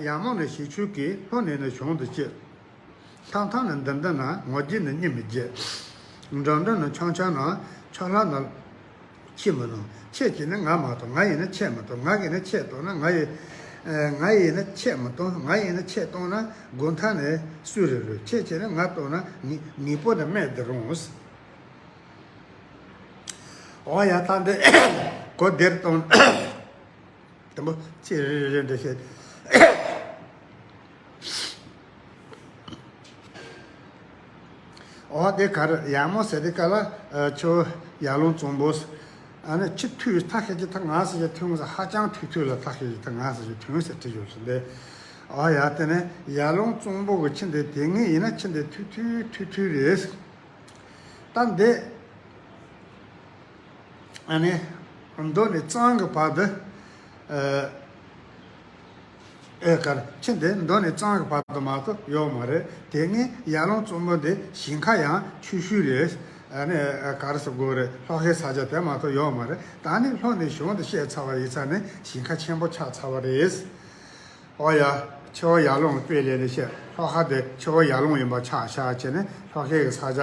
ཡར་མོ་ནི་ཞིང་ཆུ་གིས། ལྷོ་ནི་ནི་གཞུང་དུ་སྐྱེས། ཐང་ཐང་ནི་འདི་འདི་ན། ངོ་རྒྱུ་ནི་གཉིད་མི་རྒྱུ། འགྲོ་འགྲོ་ནི་ཆང་ཆང་ན། ཆོ་ལྷ་ནི་ཁྱི་མི་ནོ། ཁྱེད་ཀྱིས་ནི་ང་མ་གཏོང་། ང་ཡིས་ནི་ཁྱེད་མི་གཏོང་། ང་གིས་ནི་ཁྱེད་གཏོང་ན། ང་ཡིས་ཨ་ང་ཡིས་ནི་ཁྱེད་མི་གཏོང་། ང་ཡིས་ནི་ཁྱེད་གཏོང་ན། དགུང་མཐའ་ནི་སུ་རེ་རུ། ཁྱེད་ཀྱིས་ནི་ང་གཏོང་ན། ངེད་ངེད་པོ་ནི་རྨད་དུ་རུང་། འོ་ཡ་ད་འདི་གོ་བདེར་གཏོང་། དུམ་བུ་ཅི་རེ་རེ་རེ་འདྲ་བཤད། འོ་དེ་ག་རེ་ཡར་མོ་ཟེར་དེ་ག་ལ་ཨ་ཆུ་ཡར་ཀླུང་གཙང་པོ། ཨ་ནི་ཆུ་འཐུལ་ཐག་ཤད་ཀྱི་ཐག་ང་ཟེར་གྱི་ཐུང་ཟེར། ཧ་ཅང་འཐུལ་འཐུལ་ལ་ཐག་ཤད་ཀྱི་ཐག་ང་ཟེར་གྱི་ཐུང་ཟེར་བྲིས་ཡོད་ཟེར་འདི། འོ་ཡ་དེ་ནས་ཡར་ཀླུང་གཙང་པོ་གི་ཆུ་འདི་དེ་སྔོན་ཡིན་ན་ཆུ་འདི་འཐུལ་འཐུལ་འཐུལ་འཐུལ་རེད། ད་འདི། ཨ་ནི་མདོ་ནས་གཙང་གི་བར་དུ། ཨ། ཨེ་གར་ཆུ་འདི་མདོ་ནས་གཙང་གི་བར་དུ་མ་གཏོགས་ཡོད་མ་རེད། དེ་སྔའི་ཡར་ཀླུང་གཙང་པོ་འདི་ཞིང་ཁ་ཡང་ཆུ་ཤུལ་རེད། ཨ་ནི་ག་རེ་ཟེར་དགོས་རེད། ལྷོ་ཁའི་ས་ཆ་དེ་མ་གཏོགས་ཡོད་མ་རེད། ད་ནི་ལྷོ་ནས་གཞུང་དུ་བཤད་ཚར་བ་ཡིན་ཙང་ནི་ཞིང་ཁ་ཆེན་པོ་ཆགས་ཚར་བ་རེད། ཨོ་ཡ། ཆུ་བོ་ཡར་ཀླུང་དཔེ་ལེན་ནས་བཤད། ལྷོ་ཁ་དེ་ཆུ་བོ་ཡར་ཀླུང་ཡིན་པ་ཆགས་ཤག་བྱས་ནས་ལྷོ་ཁའི་གི་ས་ཆ་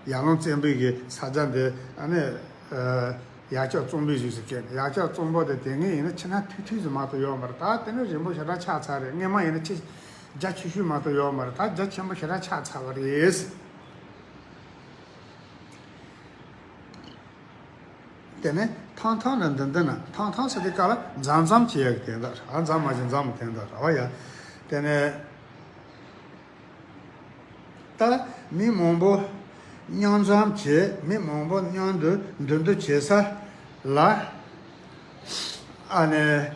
ཡར་ཀླུང་བཙན་པོའི་གི་ས་ཆ་འདི་ཨ་ནི། ཡར་ལྕགས་གཙང་པོའི་གཞུག་སུ་བཀལ་ནས། ཡར་ལྕགས་གཙང་པོ་དེ་དེ་སྔའི་ཡིན་ན་ཆུ་སྣ་ཐུལ་ཐུལ་ཟིག་མ་གཏོགས་ཡོད་མ་རེད། ད་དེ་ནི་རིང་པོ་ཞེ་དྲག་ཆགས་ཚར་རེད། སྔས་མ་ཡིན་ན་ཆུ་རྒྱ་ཆེ་ཤོས་མ་གཏོགས་ཡོད་མ་རེད། ད་རྒྱ་ཆེན་པོ་ཞེ་དྲག་ཆགས་ཚར་བ་རེད། དེ་ནས་ཐང་ཐང་ལ་འདི་འདི་ན་ཐང་ཐང་ཟེར་དུས་སྐབས་ལ་འཛམ་འཛམ་བྱེད་ཡག་གི་དོན་དག་རེད། ཨ། འཛམ་མ་བྱེད་འཛམ་དོན་དག་རེད་བ་ཡ། དེ་ནས། ད་མི་མང་པོ་མཉམ་འཛོམས་བྱས། མི་མང་པོ་མཉམ་དུ་འདུ་འདུ་བྱེད་ས་ལ། ཨ་ནི་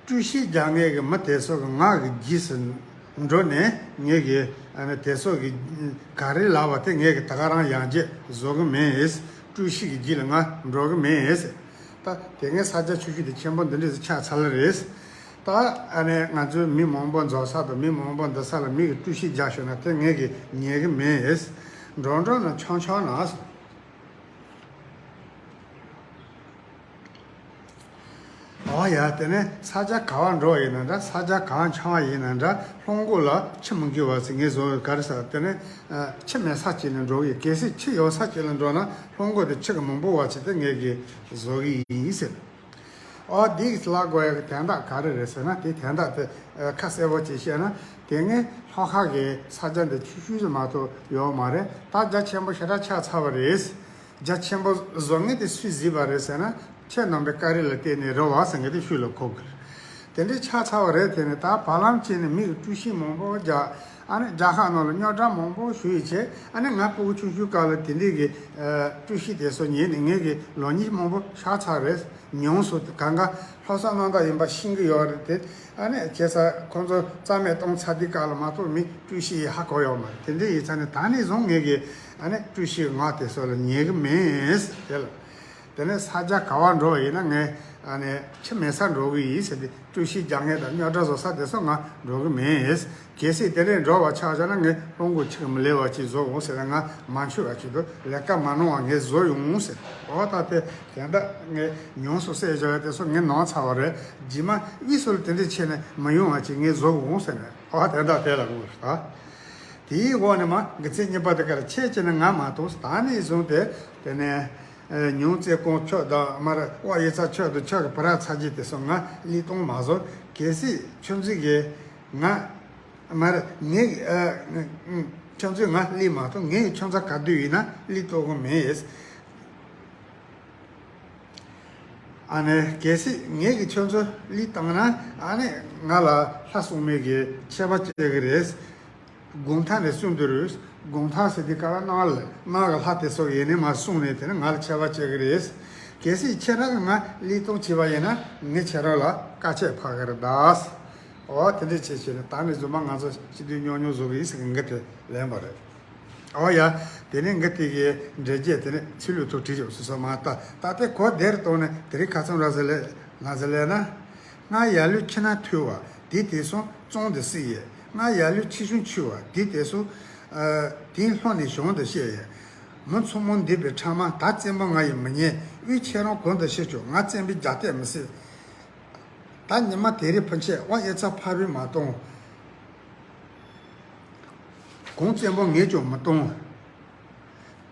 བཀྲ་ཤིས་རྒྱག་མཁན་གྱི་མི་དེ་ཚོ་གི་ང་གི་རྗེས་སུ་འགྲོ་ནས། ངས་ཀྱི་ཨ་ནི་དེ་ཚོ་གི་ག་རེ་ལབ་པ་དེ་ངས་ཀྱི་ད་ག་རང་ཡང་རྗེས་བཟོ་གི་མེད། བཀྲ་ཤིས་ཀྱི་རྗེས་ལ་ང་འགྲོ་གི་མེད། ད་དེ་སྔའི་ས་ཆ་ཆུ་ཤུལ་དེ་ཆེན་པོ་འདི་འདྲས་སུ་ཆགས་ཚར་ལེ་རེད། ད་ཨ་ནི་ང་ཚོའི་མི་མང་པོ་འཛོམས་ས་དང་མི་མང་པོ་འདུ་ས་ལ་མི་གིས་བཀྲ་ཤིས་རྒྱག་ཤོག་ན་དེ་ངས་ཀྱི་ཉན་གི་མེད། འགྲོ་འགྲོ་ན་ཆང་ཆང་ན། ཨོ་ཡ། དེ་ནས་ས་ཆ་ག་བ་འགྲོ་བ་ཡིན་ན་འདྲ། ས་ཆ་གང་འཆང་བ་ཡིན་ན་འདྲ། ལྷུང་མགོ་ལ་ཆུ་མི་འགྱུར་བ་ཟེར་ངས་བཟོ་ག་རེ་ཟེར། དེ་ནས་ཨ་ཆུ་མེད་ས་ཅིག་ལ་འགྲོ་གི། གལ་སྲིད་ཆུ་ཡོད་ས་ཅིག་ལ་འགྲོ་ན་ལྷུང་མགོ་དེ་ཆུ་གི་མང་པོ་བ་ཅིག་དེ་ངས་ཀྱི་བཟོ་གི་ཡིན་ཟེར། ཨོ་འདི་གི་ལབ་དགོས་ཡག་གི་དོན་དག་ག་རེ་རེད་ཟེར་ན། དེ་དོན་དག་དེ་ཨ་ཁ་གསལ་པོ་ཅིག་བཤད་ན། དེ་སྔའི་ལྷོ་ཁ་གི་ས་ཆ་འདི་ཆུ་ཤུལ་ཙམ་མ་གཏོགས་ཡོད་མ་རེད། ད་རྒྱ་ཆེན་པོ་ཞེ་དྲག་ཆགས་ཚར་བ་རེད། རྒྱ་ཆེན་པོ་བཟོ་མཁན་དེ་སུས་བཟོས་པ་རེད་ཟེར་ན། ཁྱེད་རྣམ་པའི་བཀའ་དྲིན་ལ་བརྟེན་ནས་རེད་བ་ཟེར་མཁན་དེ་ཤུལ་ལ་གོ་དགོས། དེ་འདྲའི་ཆགས་ཚར་བ་རེད། དེ་ནས་ད་བར་ལམ་བྱས་ནས་མི་གི་བཀྲ་ཤིས་མང་པོ་རྒྱག་ཨ་ནི་རྒྱ་གར་ནང་ལ་རྙོག་དྲ་མང་པོ་ཞུ་ཡི་བྱས། ཨ་ནི་ང་ཕྲུ་གུ་ཆུང་ཆུང་སྐབས་ལ་དེ་འདྲའི་གི་ཨ་བཀྲ་ཤིས་དེ་ཚོ་ཉན་ནས་ངས་གི་ལོ་གཉིས་མང་པོ་ཆགས་ཚར་རེད། མྱོང་སོང་། གང་ག་ལྷག་བསམ་རྣམ་དག་ཡིན་པ་ཤེས་ཀྱི་ཡོད་རེད་དེ། ཨ་ནི་བྱས་ཙང་ཁོང་ཚོ་རྩ་མེད་གཏོང་ཚར་དུས་སྐབས་ལ་མ་གཏོགས་མི་བཀྲ་ཤིས་ཡི་ཧ་གོ་ཡོད་མ་རེད། དེ་འདྲ་ཡིན་ཙང་ནི་ད་ནས་བཟུང་ངས་གི་ཨ་ནི་བཀྲ་ཤིས་ངག་དེ་ཚོ་ལ་ཉན་གི་མེད་དེ་ལ། དེ་ནས་ས་ཆ་ག་བ་འགྲོ་བ་ཡིན་ན་ངས་ཨ་ནི་ཆུ་མེད་ས་འགྲོ་གི་ཡིན་ཟེར་ཏེ། བཀྲ་ཤིས་རྒྱག་མཁན་དང་རྙོག་དྲ་བཟོ་ས་དེ་ཚོ་ང་འགྲོ་གི་མེད། གལ་སྲིད་དེ་ནས་འགྲོ་བ་ཆགས་བྱུང་ན་ངས་ལྷུང་མགོ་ཆུ་མི་ལེན་པ་ཅིག་བཟོ་འོང་ཟེར་ན། ང་མ་འཆོལ་བ་ཅིག་ཏུ་ལས་ཀ་མ་གནང་བ་ངས་བཟོ་ཡོང་ཟེར། ཨོ་ད་དེ་དེ་འདྲ་ངས་མྱོང་སོང་ཟེར་བྱ་བ་དེ་ཚོ་ངས་གནང་ཚར་བ་རེད། རྗེས་མ་དབུས་སུ་ལ་དེ་འདྲ་བྱས་ནས་མི་ཡོང་བ་ཅིག་ངས་བཟོ་འོང་ཟེར་ནས། ཨོ་དེ་འདྲ་དེ་ལ་འོང་ད། དེའི་འོག་ནས་མ་གི་ཚེ་གཉིས་པ་དེ་གར་ཁྱེད་ཀྱིས་ནི་ང་མ་གཏོགས། ད་ནས་བཟུང་སྟེ་དེ་ནས་ཉུང་ཙེ་ཀོང་ཁྱོད་དང་མར་དབའ་ཡེ་ཚ་ཁྱོད་དང་ཁྱོད་ཀྱི་བུ་ར་ཚ་རྒྱུད་དེ་ཚོ་ང་ལི་གཏོང་མ་བཟོ། གལ་སྲིད་ཁྱོད་ཚོས་གི་ང་མར་ངས་ཨ་ཁྱོད་ཚོས་ང་ལི་མ་གཏོང་། ངས་ཁྱོད་ཚོ་ག་དུས་ཡིན་ན་ལི་གཏོང་གི་མེད། ཨ་ནི་གལ་སྲིད་ངས་གི་ཁྱོད་ཚོ་ལི་བཏང་ན། ཨ་ནི་ང་ལ་ལྷ་སྲུང་མས་གི་ཆད་པ་གཅོད་གི་རེད། དགོང་དག་ནས་གསུངས་དུས་རེད། དགོང་དག་ཟེར་དུས་སྐབས་ལ་ནང་ལ་ནང་གི་ལྷ་དེ་ཚོ་ཡིན་ནི་མ་གསུངས་ནས། དེ་ནི་ང་ལ་ཆད་པ་གཅོད་གི་རེད། གལ་སྲིད་ཁྱེད་རང་གི་ང་ལི་གཏོང་བྱས་པ་ཡིན་ན་ངས་ཁྱེད་རང་ལ་བཀའ་ཆད་ཕབ་གི་རེད་ད། ཨོ་དེ་འདྲ་བྱས་བྱས་ནས་ད་ནས་བཟུང་མ་ང་ཚོ་སྐྱིད་སྡུག་མཉམ་མྱོང་བཟོ་གི་ཡིན་ཟེར་གི་འགི་དེ་ལེན་པ་རེད། ཨོ་ཡ། དེ་ནས་འགི་དེ་གི་འགྲེལ་བརྗོད་དེ་ནས་ཚིག་ལུས་ཐོག་བྲིས་ཆོག་སོ་སོ་མ་ལྟ། ད་ལྟའི་གོ་བདེར་གཏོང་ནས་དེ་རིང་ཁ་ཚང་ར་ཟེར་ལས་ང་ཟེར་ལས་ན། ང་ཡར་ལུས་ཁྱི་ན་ཐུལ་བ་དེ་དེ་སོང་གཙང་དུ་བསྲིས་ཡས། ང་ཡར་ལུས་ཁྱི་ཆུང་ཆུ་བ་དེ་དེ་སོང་། ཨ་དེ་ལྷོ་ནས་བྱང་དུ་བཤད་ཡས། མི་མཚོ་མོ་འདེབས་པའི་ཕྲ་མ་ད་བཙན་པོ་ང་ཡིས་མི་ཉན། དབུས་ཁྱེད་རང་གོང་དུ་བཤད་ཆོག་ང་བཙན་པོའི་རྒྱ་སྟེགས་མི་སྲིད། ད་ཉི་མ་དེ་རིང་ཕན་ཆད་དབའ་ཡེ་ཚ་ཕ་བི་མ་གཏོང་། གོང་བཙན་པོ་ངས་ཀྱང་མི་གཏོང་།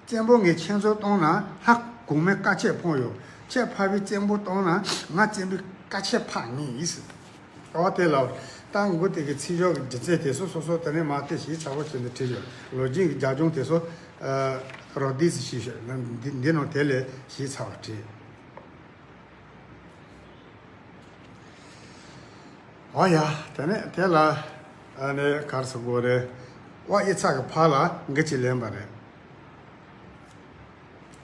བཙན་པོ་ངས་ཁྱེད་ཚོ་གཏོང་ན་ལྷ་གོང་མའི་བཀའ་ཆད་ཕོག་ཡོང་། ཁྱེད་ཕ་བི་བཙན་པོ་གཏོང་ན་ང་བཙན་པོའི་བཀའ་ཆད་ཕོག་ངེས་ཡིན་ཟེར། ཨོ་དེ་ལ་ད་འགོ་དེ་གི་ཚིག་སྦྱོར་གྱི་སྒྱུ་རྩལ་དེ་ཚོ་སོ་སོ་དེ་ནས་མ་དེ་ཞིག་ཚ་བོ་བྱས་ནས་བྲིས་ཡོད། ལོ་རྒྱུས་ཀྱི་རྒྱབ་ལྗོངས་དེ་ཚོ་ཨ་རོ་དིས་ཞིག་ཤོད་ན་འདི་འདི་ནང་དེ་ལས་ཞིག་ཚ་བ་བྲིས། ཨོ་ཡ། དེ་ནས་དེ་ལ་ཨ་ནི་ག་རེ་ཟེར་དགོས་རེད། དབའ་ཡེ་ཚ་གི་ཕ་ལ་འགི་ཅིག་ལེན་པ་རེད།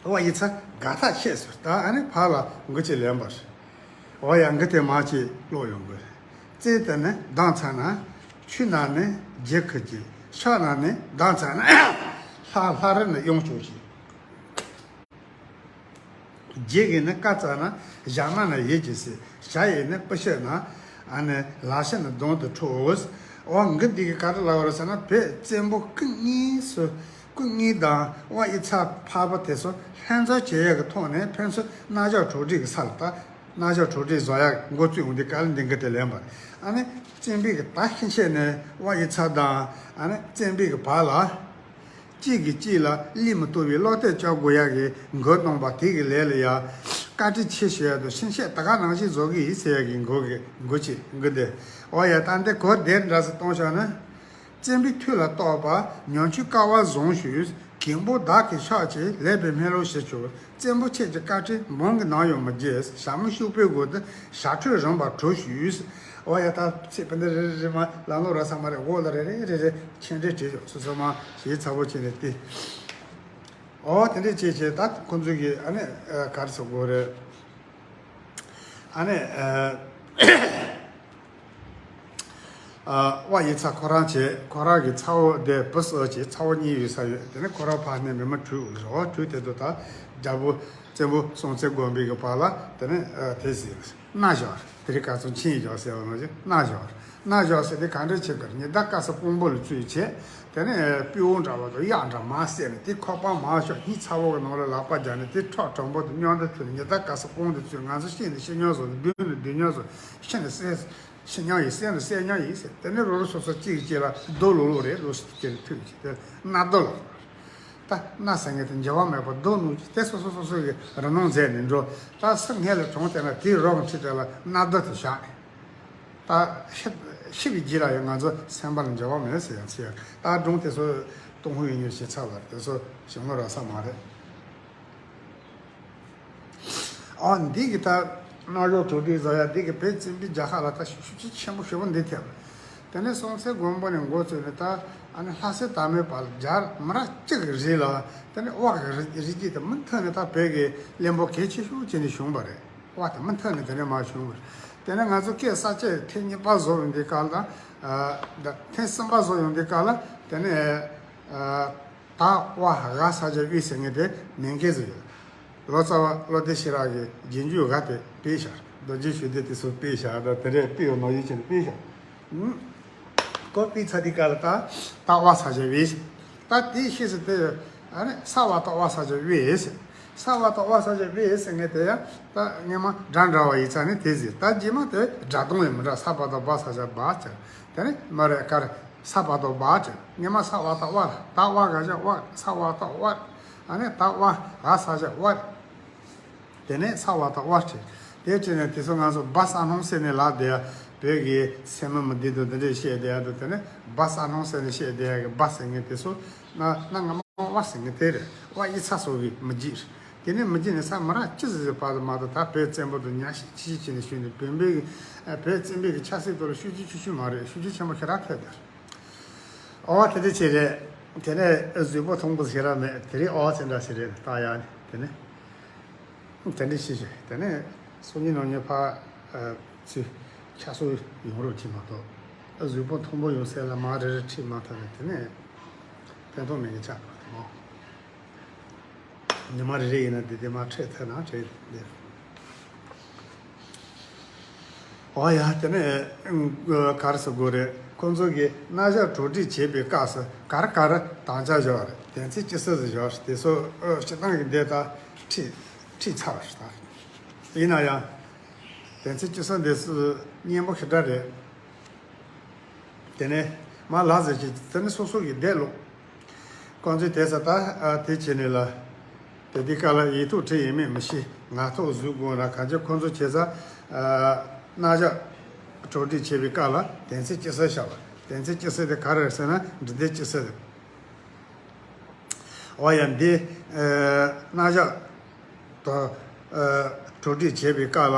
དབའ་ཡེ་ཚ་དགའ་ཐག་ཆད་སོང་། ད་ཨ་ནི་ཕ་ལ་འགི་ཅིག་ལེན་པ་རེད། ཨོ་ཡ། འགི་དེ་མ་ཅིག་ཀློག་ཡོང་དགོས་རེད། རྩེ་དེ་ནི་འདང་ཚ་ན་ཆུ་ན་ནི་རྒྱུ་ཁུ་རྒྱུ། ཤ་ན་ནི་འདང་ཚ་ན་ལྷ་ལྷ་རི་ནི་གཡང་སྐྱོགས་ཀྱི། རྗེ་གིས་ནི་བཀའ་སྩལ་ན། ཞྭ་མ་ན་ཡིད་ཀྱིས་བསྲེག་ཞྭ་ཡིས་ནི་སྤུ་ཤད་ན། ཨ་ནི་ལག་ཤད་ན་གདོང་དུ་འཕྲོག་འོ། འོ་འདི་གིས་ག་རེ་ལབ་པ་རེད་ཟེར་ན། བོད་བཙན་པོ་སྐུ་དངོས་སུ་སྐུ་དངོས་དང་དབའ་དབྱི་ཚར་འཕགས་པ་དེ་ཚོ་ལྷན་འཛོམས་བྱེད་ཡག་གི་ཐོག་ནས་ཕན་ཚུན་རྣ་ཞབས་གྲོགས་སྒྲིག་གི་ས་ལ་ད། རྣ་ཞབས་གྲོགས་སྒྲིག་བཟོ་ཡག་འགོ་བཙུགས་འོང་དུས་སྐབས་ལ་འདི་འགི་དེ་ལེན་པ་རེད། ཨ་ནི་བཙན་པོའི་གི་ད་ཤི་ཆད་ནས་དབའ་དབྱི་ཚར་དང་ཨ་ནི་བཙན་པོའི་གི་བར་ལ། གཅིག་གིས་གཅིག་ལ་བློས་མི་ཐུབ་པའི་བློ་གཏད་བཅག་དགོས་ཡག་གི་འགོ་གནང་པ་དེ་གི་ལས་ལ་ཡ། བཀའ་དྲིན་ཆེ་ཞུ་ཡག་དང་ཤི་ཆད་ད་ག་ནང་བཞིན་བཟོ་གི་ཡིན་ཟེར་ཡག་གི་འགོ་གི་འགོ་ཅིག་འགོ་འདི། འོ་ཡ་ད་འདི་གོ་བདེ་འདྲ་ཟེར་གཏོང་ཤོག་ན། བཙན་པོའི་མཐུ་ལ་གཏོགས་པ་ཉམ་ཆུང་དཀའ་བ་བཟང་ཞུས། གིང་པོ་བདག་གིས་ཕྱག་བྱས་ལེགས་པའི་སྨོན་ལམ་ཞུ་ཆོག་བཙན་པོ་ཁྱེད་ཀྱི་བཀའ་དྲིན་འབངས་ཀྱིས་ནམ་ཡང་མི་བརྗེད། ཞྭ་མོ་ཤུག་པའི་མགོ་དེ་ཞྭ་ཁྲོད་རིམ་པར་བྲོ་ཞུས། འོ་ཡ་ད་ཚིག་པ་འདི་རེ་རེ་རེ་མ་ལམ་ལོག་ར་ས་མ་རེ་འོག་ལ་རེ་རེ་རེ་རེ་ཆེན་འདྲེ་བྲིས་ཆོག་སོ་སོ་མ་ཞེ་ཚ་བོ་བྱས་ནས་ཏེ། འོ་དེ་འདྲས་བྱས་བྱས་ད་ཁོང་ཚོས་ཀྱི་ཨ་ནི་ག་རེ་ཟེར་དགོས་རེད། ཨ་ནི། དབའ་དབྱི་ཚར་ཁོ་རང་བྱས། ཁོ་རང་གི་ཚ་བོ་དེ་བུ་གསོ་བྱས། ཚ་བོ་གཉིས་ཡོད་ས་ཡོད། དེ་ནས་ཁོ་རང་ཕ་ནས་མི་མ་དྲུག་རེད། འོ་དྲུག་དེ་ཚོ་ད་རྒྱལ་པོ་བཙན་པོ་སྲོང་བཙན་སྒམ་པོའི་གི་བར་ལ་དེ་ནས་དེ་ཟེར་མནའ་བཞག་དེ་རིང་ཁ་སང་ཆིངས་ཡིག་བཞག་ཟེར་བ་ནང་བཞིན་མནའ་བཞག་མནའ་བཞག་ཟེར་དེ་ག་འདྲ་བྱེད་དགོས། ཉི་ཟླ་སྐར་གསུམ་དཔང་པོ་ལ་བཙུགས་བྱས། དེ་ནས་སྤྲེའུ་འདྲ་བ་དང་གཡག་འདྲ་མར་བསད་ནས་དེ་ཁོག་པ་མར་ཤོག་སྙིང་ཚ་བོ་གི་ནང་ལ་ལག་པ་བརྒྱབ་ནས་དེ་ཁྲག་དྲོན་པོ་དེ་མཉམ་དུ་འཐུ་ནས་ཉི་ཟླ་སྐར་གསུམ་དཔང་དུ་བཙུགས། ང་ཚོ་ཤི་ནས་ཤི་མྱོང་བཟོ་ནས་སྡོད་ནས་སྡོད་མྱོང་བཟོ། ཤི་ནས་བསད། ཤི་མྱོང་ཡིན། བསད་ནས་བསད་མྱོང་ཡིན་ཟེར། དེ་ནས་རོ་རོ་སོ་སོ་གཅིག་གིས་གཅིག་ལ་རྡོ་ལོག་ལོག་རེད། རོ་སི་ཀེ་ལ་ཐུག་ཅིག་དེ་མནའ་རྡོ་ལ། ད་མནའ་ཟེར་མཁན་དེ་འགྱུར་བ་མེད་པར་རྡོ་ནུབ་ཅིག་དེ་སོ་སོ་སོ་སོ་གི་རུ་སྣང་མཛད་ནས་འགྲོ། ད་སུ་སྔས་ལ་གྲོངས་བསྡད་ན་དེའི་རོ་གི་འཁྲིས་དེ་ལ་མནའ་རྡོ་དེ་བཞག་ནས། ད་ཤི་ཤི་བའི་རྗེས་ལ་ཡང་ང་ཚོ་སེམས་པ་ལ་འགྱུར་བ་མེད་ཟེར་ཡང་ཟེར་ཡང་། ད་སྒྲུང་དེ་ཚོ་ཏུན་ཧོང་ཡིན་ཉོ་བྱེད་ཚར་བ་རེད། དེ་ཚོ་ཞིམ་ནོ་རག་ས་མ་རེད། ཨ་འདི་གི་ད་རྣ་ཞབས་གྲོགས་སྒྲིག་བཟོ་ཡ་འདི་གི་བོད་བཙན་པོའི་རྒྱལ་ཁབ་ལ་ད་ཤུགས་རྐྱེན་ཆེན་པོ་ཞེ་པོ་འདི་ཐེབས། དེ་ནས་སྲོང་བཙན་སྒམ་པོ་ནས་འགོ་བཙུགས་ནས་ད་ཨ་ནི་ལྷ་སྲས་དར་མའི་བར་རྒྱལ་མི་རབས་གཅིག་གི་རིང་ལ་དེ་ནས་དབའ་གི་རིགས་རྒྱུད་དེ་མུ་མཐུད་ནས་ད་བོད་ཀྱི་བློན་པོ་གལ་ཆེ་ཤོས་བྱས་ནས་བྱུང་བ་རེད། དབའ་དེ་མུ་མཐུད་ནས་དེ་ནས་མར་བྱུང་བ་རེད། དེ་ནས་ང་ཚོ་སྐད་གསར་བཅད་ཐེངས་གཉིས་པ་བཟོ་ཡོང་དུས་སྐབས་ལ། ཨ་ད་ཐེངས་གསུམ་པ་བཟོ་ཡོང་དུས་སྐབས་ལ་དེ་ནས་ཨ། ད་དབའ་ག་ས་ཆ་དབུས་ཟེར་མཁན་དེ་མེད་མཁན་ཟིག་ཡོད། ལོ་ཙཱ་བ་བློ་ལྡན་ཤེས་རབ་ཀྱིས་རྗེས་འཇུག་འགའ་དེ་སྤེལ་བཞག་རྡོ་རྗེ་ཞུ་བདེ་དེ་ཚོ་སྤེལ་བཞག་ད་དེ་འདྲས་སྤེལ་ཡོད་ནོ་ཡིན་ཕྱིན་སྤེལ་བཞག་ཨུམ། ཁོ་སྤེལ་ཚར་དུས་སྐབས་ལ་ད་ད་དབའ་ས་ཆ་དབུས། ད་དེའི་ཕྱིས་སུ་དེ་ཨ་ནི་ས་བ་ད་དབའ་ས་ཆ་དབུས་ཟེར། ས་བ་ད་དབའ་ས་ཆ་དབུས་ཟེར་མཁན་དེ་ཡང་ད་སྔས་མ་སྒྲ་འདྲ་བ་ཡིན་ཙང་ནི་དེ་ཟེར། ད་རྗེས་མ་དེ་སྒྲ་གདངས་ཡང་མི་འདྲ། ས་བ་ད་བ་ས་ཆ་བ་ཟེར། དེ་ནི་མ་རེད་ཀར། ས་བ་ད་བ་ཅེ། ཉི་མ་ས་བ་ད་བ། ད་བ་ག་ཅེ་བ། ས་བ་ད་བ། ཨ་ནི་ད་བ་ག་ས་ཅེ་བ། དེ་ནས་ས་བ་ད་བ་ཅེ། དེ་བྱས་ནས་དེ་ཚོ་ང་ཚོ་བ་ས་སྣང་ཟེར་ནས་ལབ་བསྡད་ཡ། བོད་ཀྱི་སེམས་མི་མི་བདེ་དང་དེ་འདྲས་བཤད་བསྡད་ཡ་དང་། དེ་ནས་བ་ས་སྣང་ཟེར་ནས་བཤད་བསྡད་ཡ་གི་བ་ཟེར་མཁན་དེ་ཚོ་ན་ན་ང་མ་བ་ཟེར་མཁན་དེ་རེད། དབའ་དབྱི་ཚར་སོགས་ཀྱིས་མི་བརྗེད། དེ་ནས་མི་རྗེས་ནས་ས་མི་རབས་ཅི་ཟིག་ཟིག་བར་དུ་མ་གཏོགས་ད་བོད་བཙན་པོ་དང་ཉམས་ཞིབ་ཅི་ཞིག་བྱས་ནས་བྱུང་ནས་བོད་པའི་གི་ཨ་བོད་བཙན་པོའི་གི་ཆབ་སྲིད་ཐོག་ལ་ཤུགས་རྐྱེན་ཆེ་ཤོས་མ་རེད། ཤུགས་རྐྱེན་ཆེན་པོ་ཞེ་དྲག་ཐེབས་དེར། ཨོ་དེ་འདྲ་ཅིག་རེད། དེ་ནས་གཟུགས་པོ་མཐོན་པོ་ཞེ་དྲག་མེད། དེ་རིང་ཨོ་ཅི་འདྲ་ཞིག་རེད། ད་ཡ་ནི་དེ་ནས་དེ་འདྲ་ཞིག་ཞིག་དེ་ནས་སང་ཉིན་གནངས་ཉིན་ཕར་ཨ་ཚུར་ཆབ་སྲིད་ཡོང་རོགས་བྱེད་མ་གཏོགས། གཟུགས་པོ་མཐོན་པོ་ཡོང་སའི་ལ་མ་རེ་རེ་ཁྲིད་མ་ཐུབ་ན་དེ་ནས་ཕན་ཐོགས་མེད་གི་ཆགས་པ་དེ་མོ། ཉི་མ་རེ་རེ་ཡིན་ན་འདི་དེ་མ་ཁྲིད་ཐུབ་ན་ཁྲིད་འདི། ཨོ་ཡ། དེ་ནས་ག་རེ་ཟེར་དགོས་རེད། ཁོང་ཚོ་གིས་རྣ་ཞབས་གྲོགས་སྒྲིག་བྱེད་པའི་སྐབས་སུ་ག་རེ་ག་རེ་དམ་བཅའ་བཞག་རེད། དོན་ཚན་ཅི་ཟེར་ཟེར་བཞག་རེད། དེ་ཚོ་ཨ་སྤྱིར་བཏང་གི་འདི་ལྟར་ཁྲིད་ཁྲིད་ཚར་བ་རེད་ད། ཡིན་ན་ཡང་དོན་ཚན་ཅི་ཟེར་འདི་སུ་སྙན་པོ་ཞེ་དྲག་རེད། དེ་ནས་མ་ལགས་ཟེར་གྱི་དེ་ནི་སོ་སོ་གི་བསྡད་ལོ། ཁོང་ཚོས་དེ་ས་ད་ཨ་དེ་བྱས་ནས་ལ། དེ་དུས་སྐབས་ལ་ཡིག་ཐོག་བྲིས་ཡིན་མིན་མི་ཤེས། ངག་ཐོག་གཟུགས་དགོངས་ན་གང་ཅི་ཁོང་ཚོ་བྱས་ས། ཨ་རྣ་ཞབས་གྲོགས་སྒྲིག་བྱེད་པའི་སྐབས་ལ་དོན་ཚན་ཅི་ཟེར་བཞག་པ། དོན་ཚན་ཅི་ཟེར་དེ་ག་རེ་རེད་ཟེར་ན་འབྲི་དེབ་ཅི་ཟེར་དེ། འོ་ཡ་འདི་ཨ་རྣ་ཞབས་དང་ཨ་གྲོགས་སྒྲིག་བྱེད་པའི་སྐབས་ལ།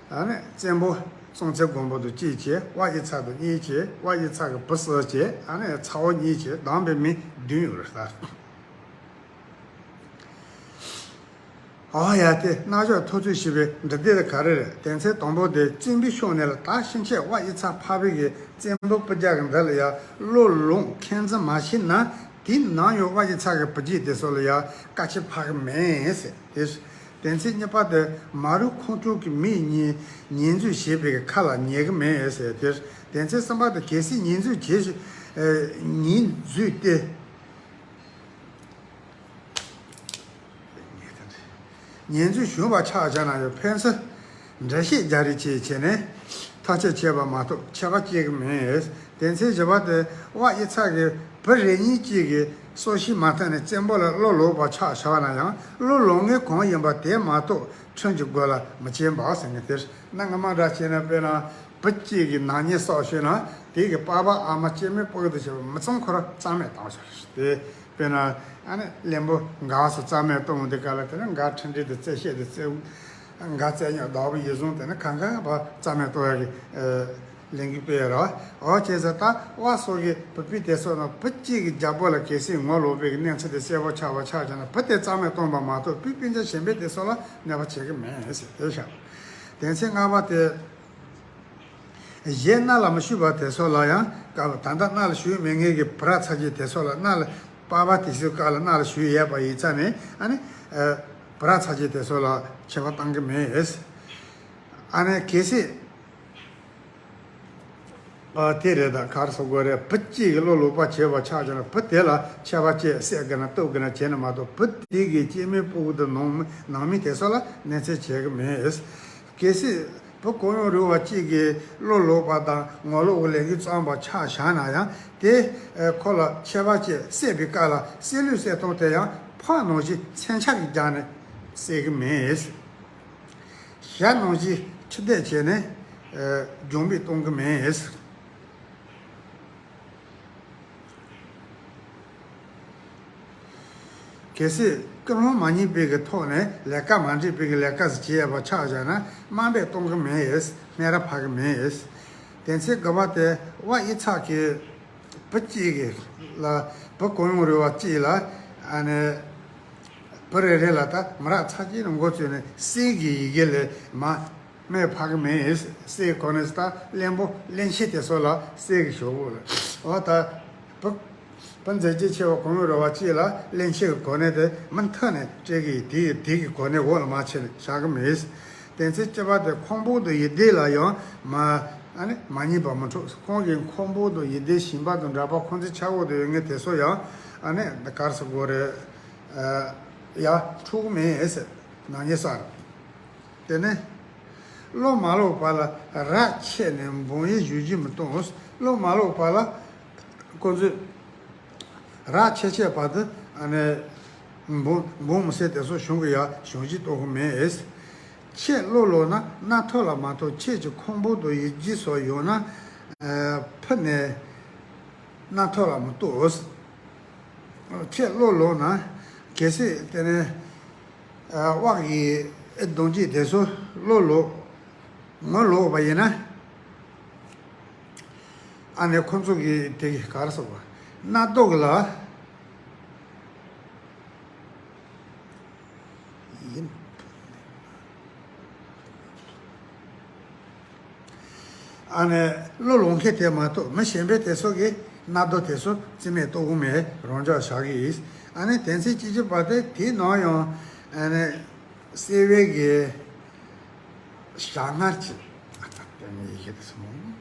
ཨ་ནི་བཙན་པོ་སྲོང་བཙན་སྒམ་པོ་དང་གཅིག་བྱས། དབའ་དབྱི་ཚར་དང་གཉིས་བྱས། དབའ་དབྱི་ཚར་གྱི་བུ་གསུམ་བྱས། ཨ་ནི་ཚ་བོ་གཉིས་བྱས། བདམས་པའི་མི་བདུན་ཡོད་རེད་ད། འོ་ཡ་དེ་རྣ་ཞབས་ཐོབ་ཚུལ་ཞེས་པའི་འབྲི་དེབ་དེ་ག་རེ་རེད། དོན་ཚན་དང་པོ་དེ་བཙན་པོའི་ཕྱོགས་ནས་ལ་ད་ཕྱིན་ཆད་དབའ་དབྱི་ཚར་འཕགས་པའི་གི་བཙན་པོ་སྤུ་རྒྱལ་གྱི་མདུན་ལ་ཡ་བློ་ལོངས་ཁེངས་འཛིན་མ་བྱས་ན། དེ་ནམ་ཡང་དབའ་དབྱི་ཚར་གྱི་བུ་རྒྱུད་དེ་ཚོ་ལ་ཡ་བཀའ་ཆད་ཕོག་གི་མེད་ཟེར། དེ་ དོན་ཚན་གཉིས་པ་དེ་མ་རུ་ཁོང་ཁྲོ་གི་མིས་ཉེས་ཉེས་འཛུགས་བྱས་པའི་ཁ་ལ་ཉན་གི་མེད་ཟེར་དེ། དོན་ཚན་གསུམ་པ་དེ་གལ་སྲིད་ཉེས་འཛུགས་བྱས་ཤིང་ཉེས་འཛུགས་ཏེ། ཉེས་འཛུགས་བྱུང་བ་ཆགས་བཞག་ན་ཡང་ཕན་ཚུན་འགྲེལ་བཤད་རྒྱག་རེས་བཅས་བྱས་ནས་ཐག་གཅོད་བྱས་པ་མ་གཏོགས་ཆད་པ་བཅད་ཀྱི་མེད། དོན་ཚན་བཞི་པ་དེ་དབའ་དབྱི་ཚ་གིས་བུ་རེ་གཉིས་གཅིག་གིས་སྲོག་ཤིང་མ་ཐོན་ནས་བཙན་པོ་ལ་བློ་ལོག་པ་ཆགས་བཞག་ན་ཡང་བློ་ལོག་མཁན་གང་ཡིན་པ་དེ་མ་གཏོགས་ཁྲིམས་ཀྱི་སྒོ་ལ་མི་སྐྱེལ་བ་ཟེར་མཁན་དེ། གནའ་སྔ་མ་འདྲ་བྱས་ན་དཔེར་ན་བུ་གཅིག་གིས་ནག་ཉེས་བསགས་ཤེ་ན་དེ་གི་པ་ཕ་ཨ་མ་སྐྱེ་དམན་སྤུ་གུ་དང་བཅས་པ་མི་ཚང་ཁོ་ར་རྩ་མེད་བཏང་བཞག་རེད་དེ། དཔེར་ན་ཨ་ནི་བློན་པོ་འགའ་སུ་རྩ་མེད་གཏོང་འདི་ག་ལ་དེ་ནི་འགའ་ཁྲིམས་འགྲེལ་དུ་རྩད་བཤད་དུ་རྩད་འགའ་རྩད་ཉོག་བདག་པོ་ཡིད་བཟུང་དེ་ནི་གང་ག་བ་རྩ་མེད་གཏོང་ཡ་གི་ལས་འགུལ་སྤེལ་ཡ་ར། འོ་བྱས་ཙང་ད་བ་སོགས་ཀྱི་བུ་སྤུན་དེ་སོགས་ན་བུ་གཅིག་གི་རྒྱལ་པོ་ལ་གལ་སྲིད་ངོ་ལོག་པའི་གི་གནས་ཚུལ་དེ་གསལ་པོ་ཆགས་པ་ཆགས་ཀྱང་ན་བུ་དེ་རྩ་མེད་གཏོང་པ་མ་གཏོགས་བུ་སྤུན་ཆ་གཞན་པའི་དེ་སོགས་ལ་གནོད་པ་བྱེད་གི་མེད་ཟེར་དེ་བཞག་དོན་ཚན་ལྔ་པ་དེ། གཞན་མནའ་ལ་མི་ཞུགས་པ་དེ་སོགས་ལ་ཡང་སྐབས་ད་ལྟ་མནའ་ལ་ཞུགས་མེད་མཁན་གྱི་བུ་ར་ཚ་རྒྱུད་དེ་སོགས་ལ་མནའ་ལ་པ་ཕ་དེ་ཚོའི་སྐབས་ལ་མནའ་ལ་ཞུགས་ཡོད་པ་ཡིན་ཙང་ནས་ཨ་ནི་བུ་ར་ཚ་རྒྱུད་དེ་སོགས་ལ་ཁྱད་པར་གཏང་གི་མེད། ཨ་ནི་གལ་སྲིད་དེ་རེད་ད་ག་རེ་ཟེར་དགོས་རེད། བུ་གཅིག་གིས་བློ་ལོག་པ་བྱས་པ་ཆགས་ཀྱང་ན་བུ་དེ་ལ་ཆད་པ་བཅད་བསད་དགོས་ན་གཏུབ་དགོས་ན་བྱས་ན་མ་གཏོགས་བུ་དེ་གི་སྐྱེ་དམན་སྤུ་གུ་དང་ནང་མི་ནང་མི་དེ་ཚོ་ལ་གནོད་འཚེ་བྱེད་གི་མེད། གལ་སྲིད་བུ་གང་ཡང་རུང་བ་གཅིག་གིས་བློ་ལོག་པ་དང་ངོ་ལོག་གི་ལས་འགུལ་བརྩམས་པ་ཆ་བཞག་ན་ཡང་དེ་ཁོ་ལ་ཆད་པ་བཅད་བསད་པའི་སྐབས་ལ་བསད་ལུགས་བསད་སྟངས་དེ་ཡང་ཕག་ནང་བཞིན་མཚོན་ཆ་གིས་བརྒྱབ་ནས་བསད་གི་མེད། ཞྭ་ནང་བཞིན་ཁྲིད་བསྡད་བྱས་ནས་རྒྱང་འབུད་གཏོང་གི་མེད། གལ་སྲིད་ཀུན་སློང་མ་རྙེད་པའི་གི་ཐོག་ནས་ལས་ཀ་མ་འགྲིག་པའི་གི་ལས་ཀ་ཟིག་བྱས་ཡོད་པ་ཆགས་བཞག་ན་དམའ་འབེབས་གཏོང་གི་མེད། སྨད་ར་ཕབ་གི་མེད། དོན་ཚན་དགུ་པ་དེ་དབའ་དབྱི་ཚ་གིས་བུ་གཅིག་གི་ལ་བུ་གང་ཡང་རུང་བ་གཅིག་ལ་ཨ་ནི་བུ་རེ་རེ་ལ་ད་མི་ར་ཚ་རྒྱུད་ནས་འགོ་བཙུགས་ནས་སྲས་ཀྱི་ཡི་གེ་ལས་མ། སྨད་ཕབ་གི་མེད། སྲས་གོ་གནས་ད་བློན་པོ་བློན་ཆེན་དེ་ཚོ་ལ་སྲས་ཀྱི་ཞོག་པོ་ལ། འོ་ད་བུ་བུ་མཛད་རྗེས་ཆེ་བ་གང་ཡང་རུང་བ་གཅིག་ལ་བློན་ཆེན་གྱི་གོ་གནས་དེ་མུ་མཐུད་ནས་སྤྲད་གི་དེ་དེ་གི་གོ་གནས་འོག་ལ་མ་ཆད་ནས་བཞག་གི་མེད། དོན་ཚན་བཅུ་པ་དེ་ཁོང་པོ་དང་ཡི་དེ་ལ་ཡང་མ་ཨ་ནི་མ་ཉེས་པ་མི་འཕྲོད། ཁོང་གི་ཁོང་པོ་དང་ཡི་དེ་ཞིང་པ་དང་འདྲ་པ་ཁོང་ཚོའི་ཆ་འོག་ཏུ་ཡོད་མཁན་དེ་ཚོ་ཡང་ཨ་ནི་ག་རེ་ཟེར་དགོས་རེད། ཡ་འཕྲོད་གི་མེད་ཟེར། ནག་ཉེས་བསགས། དེ་ནས་བློ་མ་ལོག་པ་ལ་རྭ་ཆད་ནས་འབུང་ཡས་གཞུང་བཞེས་མི་གཏོང་། བློ་མ་ལོག་པ་ལ་ཁོ་ཚོས་རྭ་ཆད་ཆད་བར་དུ་ཨ་ནི་འབུང་འབུང་མི་སྲིད། དེ་ཚོ་གཞུང་གི་ཡ་གཞུང་བཞེས་གཏོང་གི་མེད། ཁྱེད་བློ་ལོག་ན་མནའ་ཐོབ་ལ་མ་གཏོགས་ཁྱེད་ཀྱི་ཁོང་པོ་དང་ཡི་གེ་སོགས་ཡོད་ན་ཕུ་ནས་མནའ་ཐོབ་ལ་མི་གཏོགས། ཁྱེད་བློ་ལོག་ན་གལ་སྲིད་དེ་ནས་དབང་གིས་ཨེ་གདོང་གཅིག་དེ་ཚོ་བློ་ལོག་ངོ་ལོག་པ་ཡིན་ན་ཨ་ནི་ཁོ་ཚོ་གི་དེ་གི་ག་རེ་ཟེར་བ་མནའ་བཟློག་གི་ལ་ཡིན། ཨ་ནི་བློ་ལོག་མཁན་དེ་མ་གཏོགས་མི་གཞན་པའི་དེ་ཚོ་གིས་མནའ་བཟློག་དེ་ཚོ་རྩིས་མེད་གཏོང་གི་མེད། རང་འཇགས་བཞག་གི་ཡིན། ཨ་ནི་དོན་ཚན་བཅུ་གཅིག་པ་དེ་དེའི་ནང་ཡང་ཨ་ནི་སྲིད་པའི་གི་ཞྭ་མངར་གྱི་ཨ་ད་དེ་ནི་ཡི་གེ་དེ་སོང་།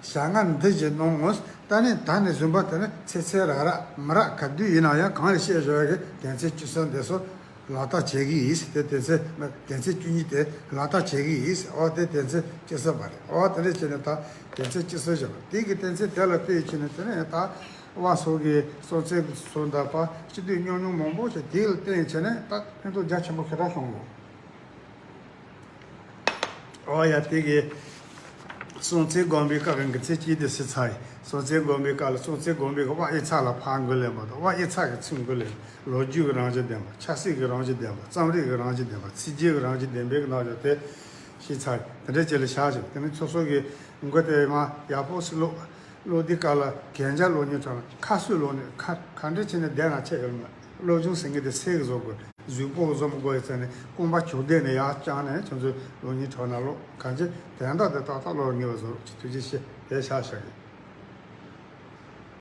ཞྭ་མངར་འདི་བཞིན་གནང་ངོ་། ད་ནི་ད་ནི་བཟུང་པ་དེ་ནི་ཚེ་ཚེ་ར་ར་མི་ར་ག་དུས་ཡིན་ན་ཡང་གང་ལ་བཤད་བཞག་གི་དོན་ཚན་བཅུ་གསུམ་དེ་ཚོ་ལག་བསྟར་བྱེད་ཀྱི་ཡིན་ཟེར་ཏེ། དོན་ཚན་དོན་ཚན་བཅུ་གཉིས་དེ་ལག་བསྟར་བྱེད་ཀྱི་ཡིན་ཟེར། འོ་དེ་དོན་ཚན་བཅུ་གསུམ་པ་རེད། འོ་དེ་འདྲ་བྱས་ནས་ད་དོན་ཚན་བཅུ་གསུམ་བཞག་པ་དེ་གི་དོན་ཚན་དེ་ལ་བལྟས་བྱས་ནས་དེ་ནས་ད་དབའ་ཚ་གི་སྲོང་བཙན་སྲོང་ཟླ་བ་སྤྱི་འཐུས་རྙོག་རྙོག་མང་པོ་ཞིག་དེ་ལ་བརྟེན་བྱས་ནས་ད་ཕན་ཐོགས་རྒྱ་ཆེན་པོ་ཞེ་དྲག་བྱུང་ཡོད། འོ་ཡ་དེ་གི་སྲོང་བཙན་སྒམ་པོའི་སྐབས་ཀྱི་དོན་ཚན་གཅིག་དེ་ཟིན་ཚར་ཡིན། སྲོང་བཙན་སྒམ་པོའི་སྐབས་ལ་སྲོང་བཙན་སྒམ་པོའི་གི་དབའ་དབྱི་ཚ་ལ་ཕར་མགོ་ལེན་པ་དང་། དབའ་དབྱི་ཚ་གི་ཚུར་མགོ་ལེན། ལོ་རྒྱུས་ཀྱི་རང་བཞིན་ལྡན་པ། ཆབ་སྲིད་ཀྱི་རང་བཞིན་ལྡན་པ། རྩོམ་རིག་གི་རང་བཞིན་ལྡན་པ། ཚིག་རྒྱུད་ཀྱི་རང་བཞིན་ལྡན་པའི་གི་རྣམ་གཞག་དེ་ཤེས་ཚར་ཡིན། དེ་འདྲ་བྱས་ལ་བཞག་ཅིང་དེ་ནི་སོ་སོ་གི་མགོ་དེ་མ་ཡག་པོ་ཞིག་ཀློག་ཀློག་དུས་སྐབས་ལ་གན་རྒྱ་ཀློག་སྙིང་བྲོ་ན་ཁ་གསོས་ཀློག་ནས་ཁ་ག་འདྲ་བྱས་ནས་བསྡད་ན་ཆེ་གི་རེད། སློབ་སྦྱོང་ཟེར་མཁན་དེ་སད་གི་བཟོ་དགོས། གཟུགས་པོ་བཟོ་མི་དགོས་ཡ་ཚ་ནས་རྐང་པ་གྱོག་བསྡད་ནས་ཡར་བརྐྱངས་ནས་ཁྱོད་ཚོས་ཀློག་སྙིང་བྲོ་ན་ཀློག་གང་ཅི་དོན་དག་དེ་ཏག་ཏག་ཀློག་ངེས་པ་བཟོ་རོགས་ཅིག་ཐུགས་རྗེ་ཆེ། དེ་ཤག་ཤག་ཡིན།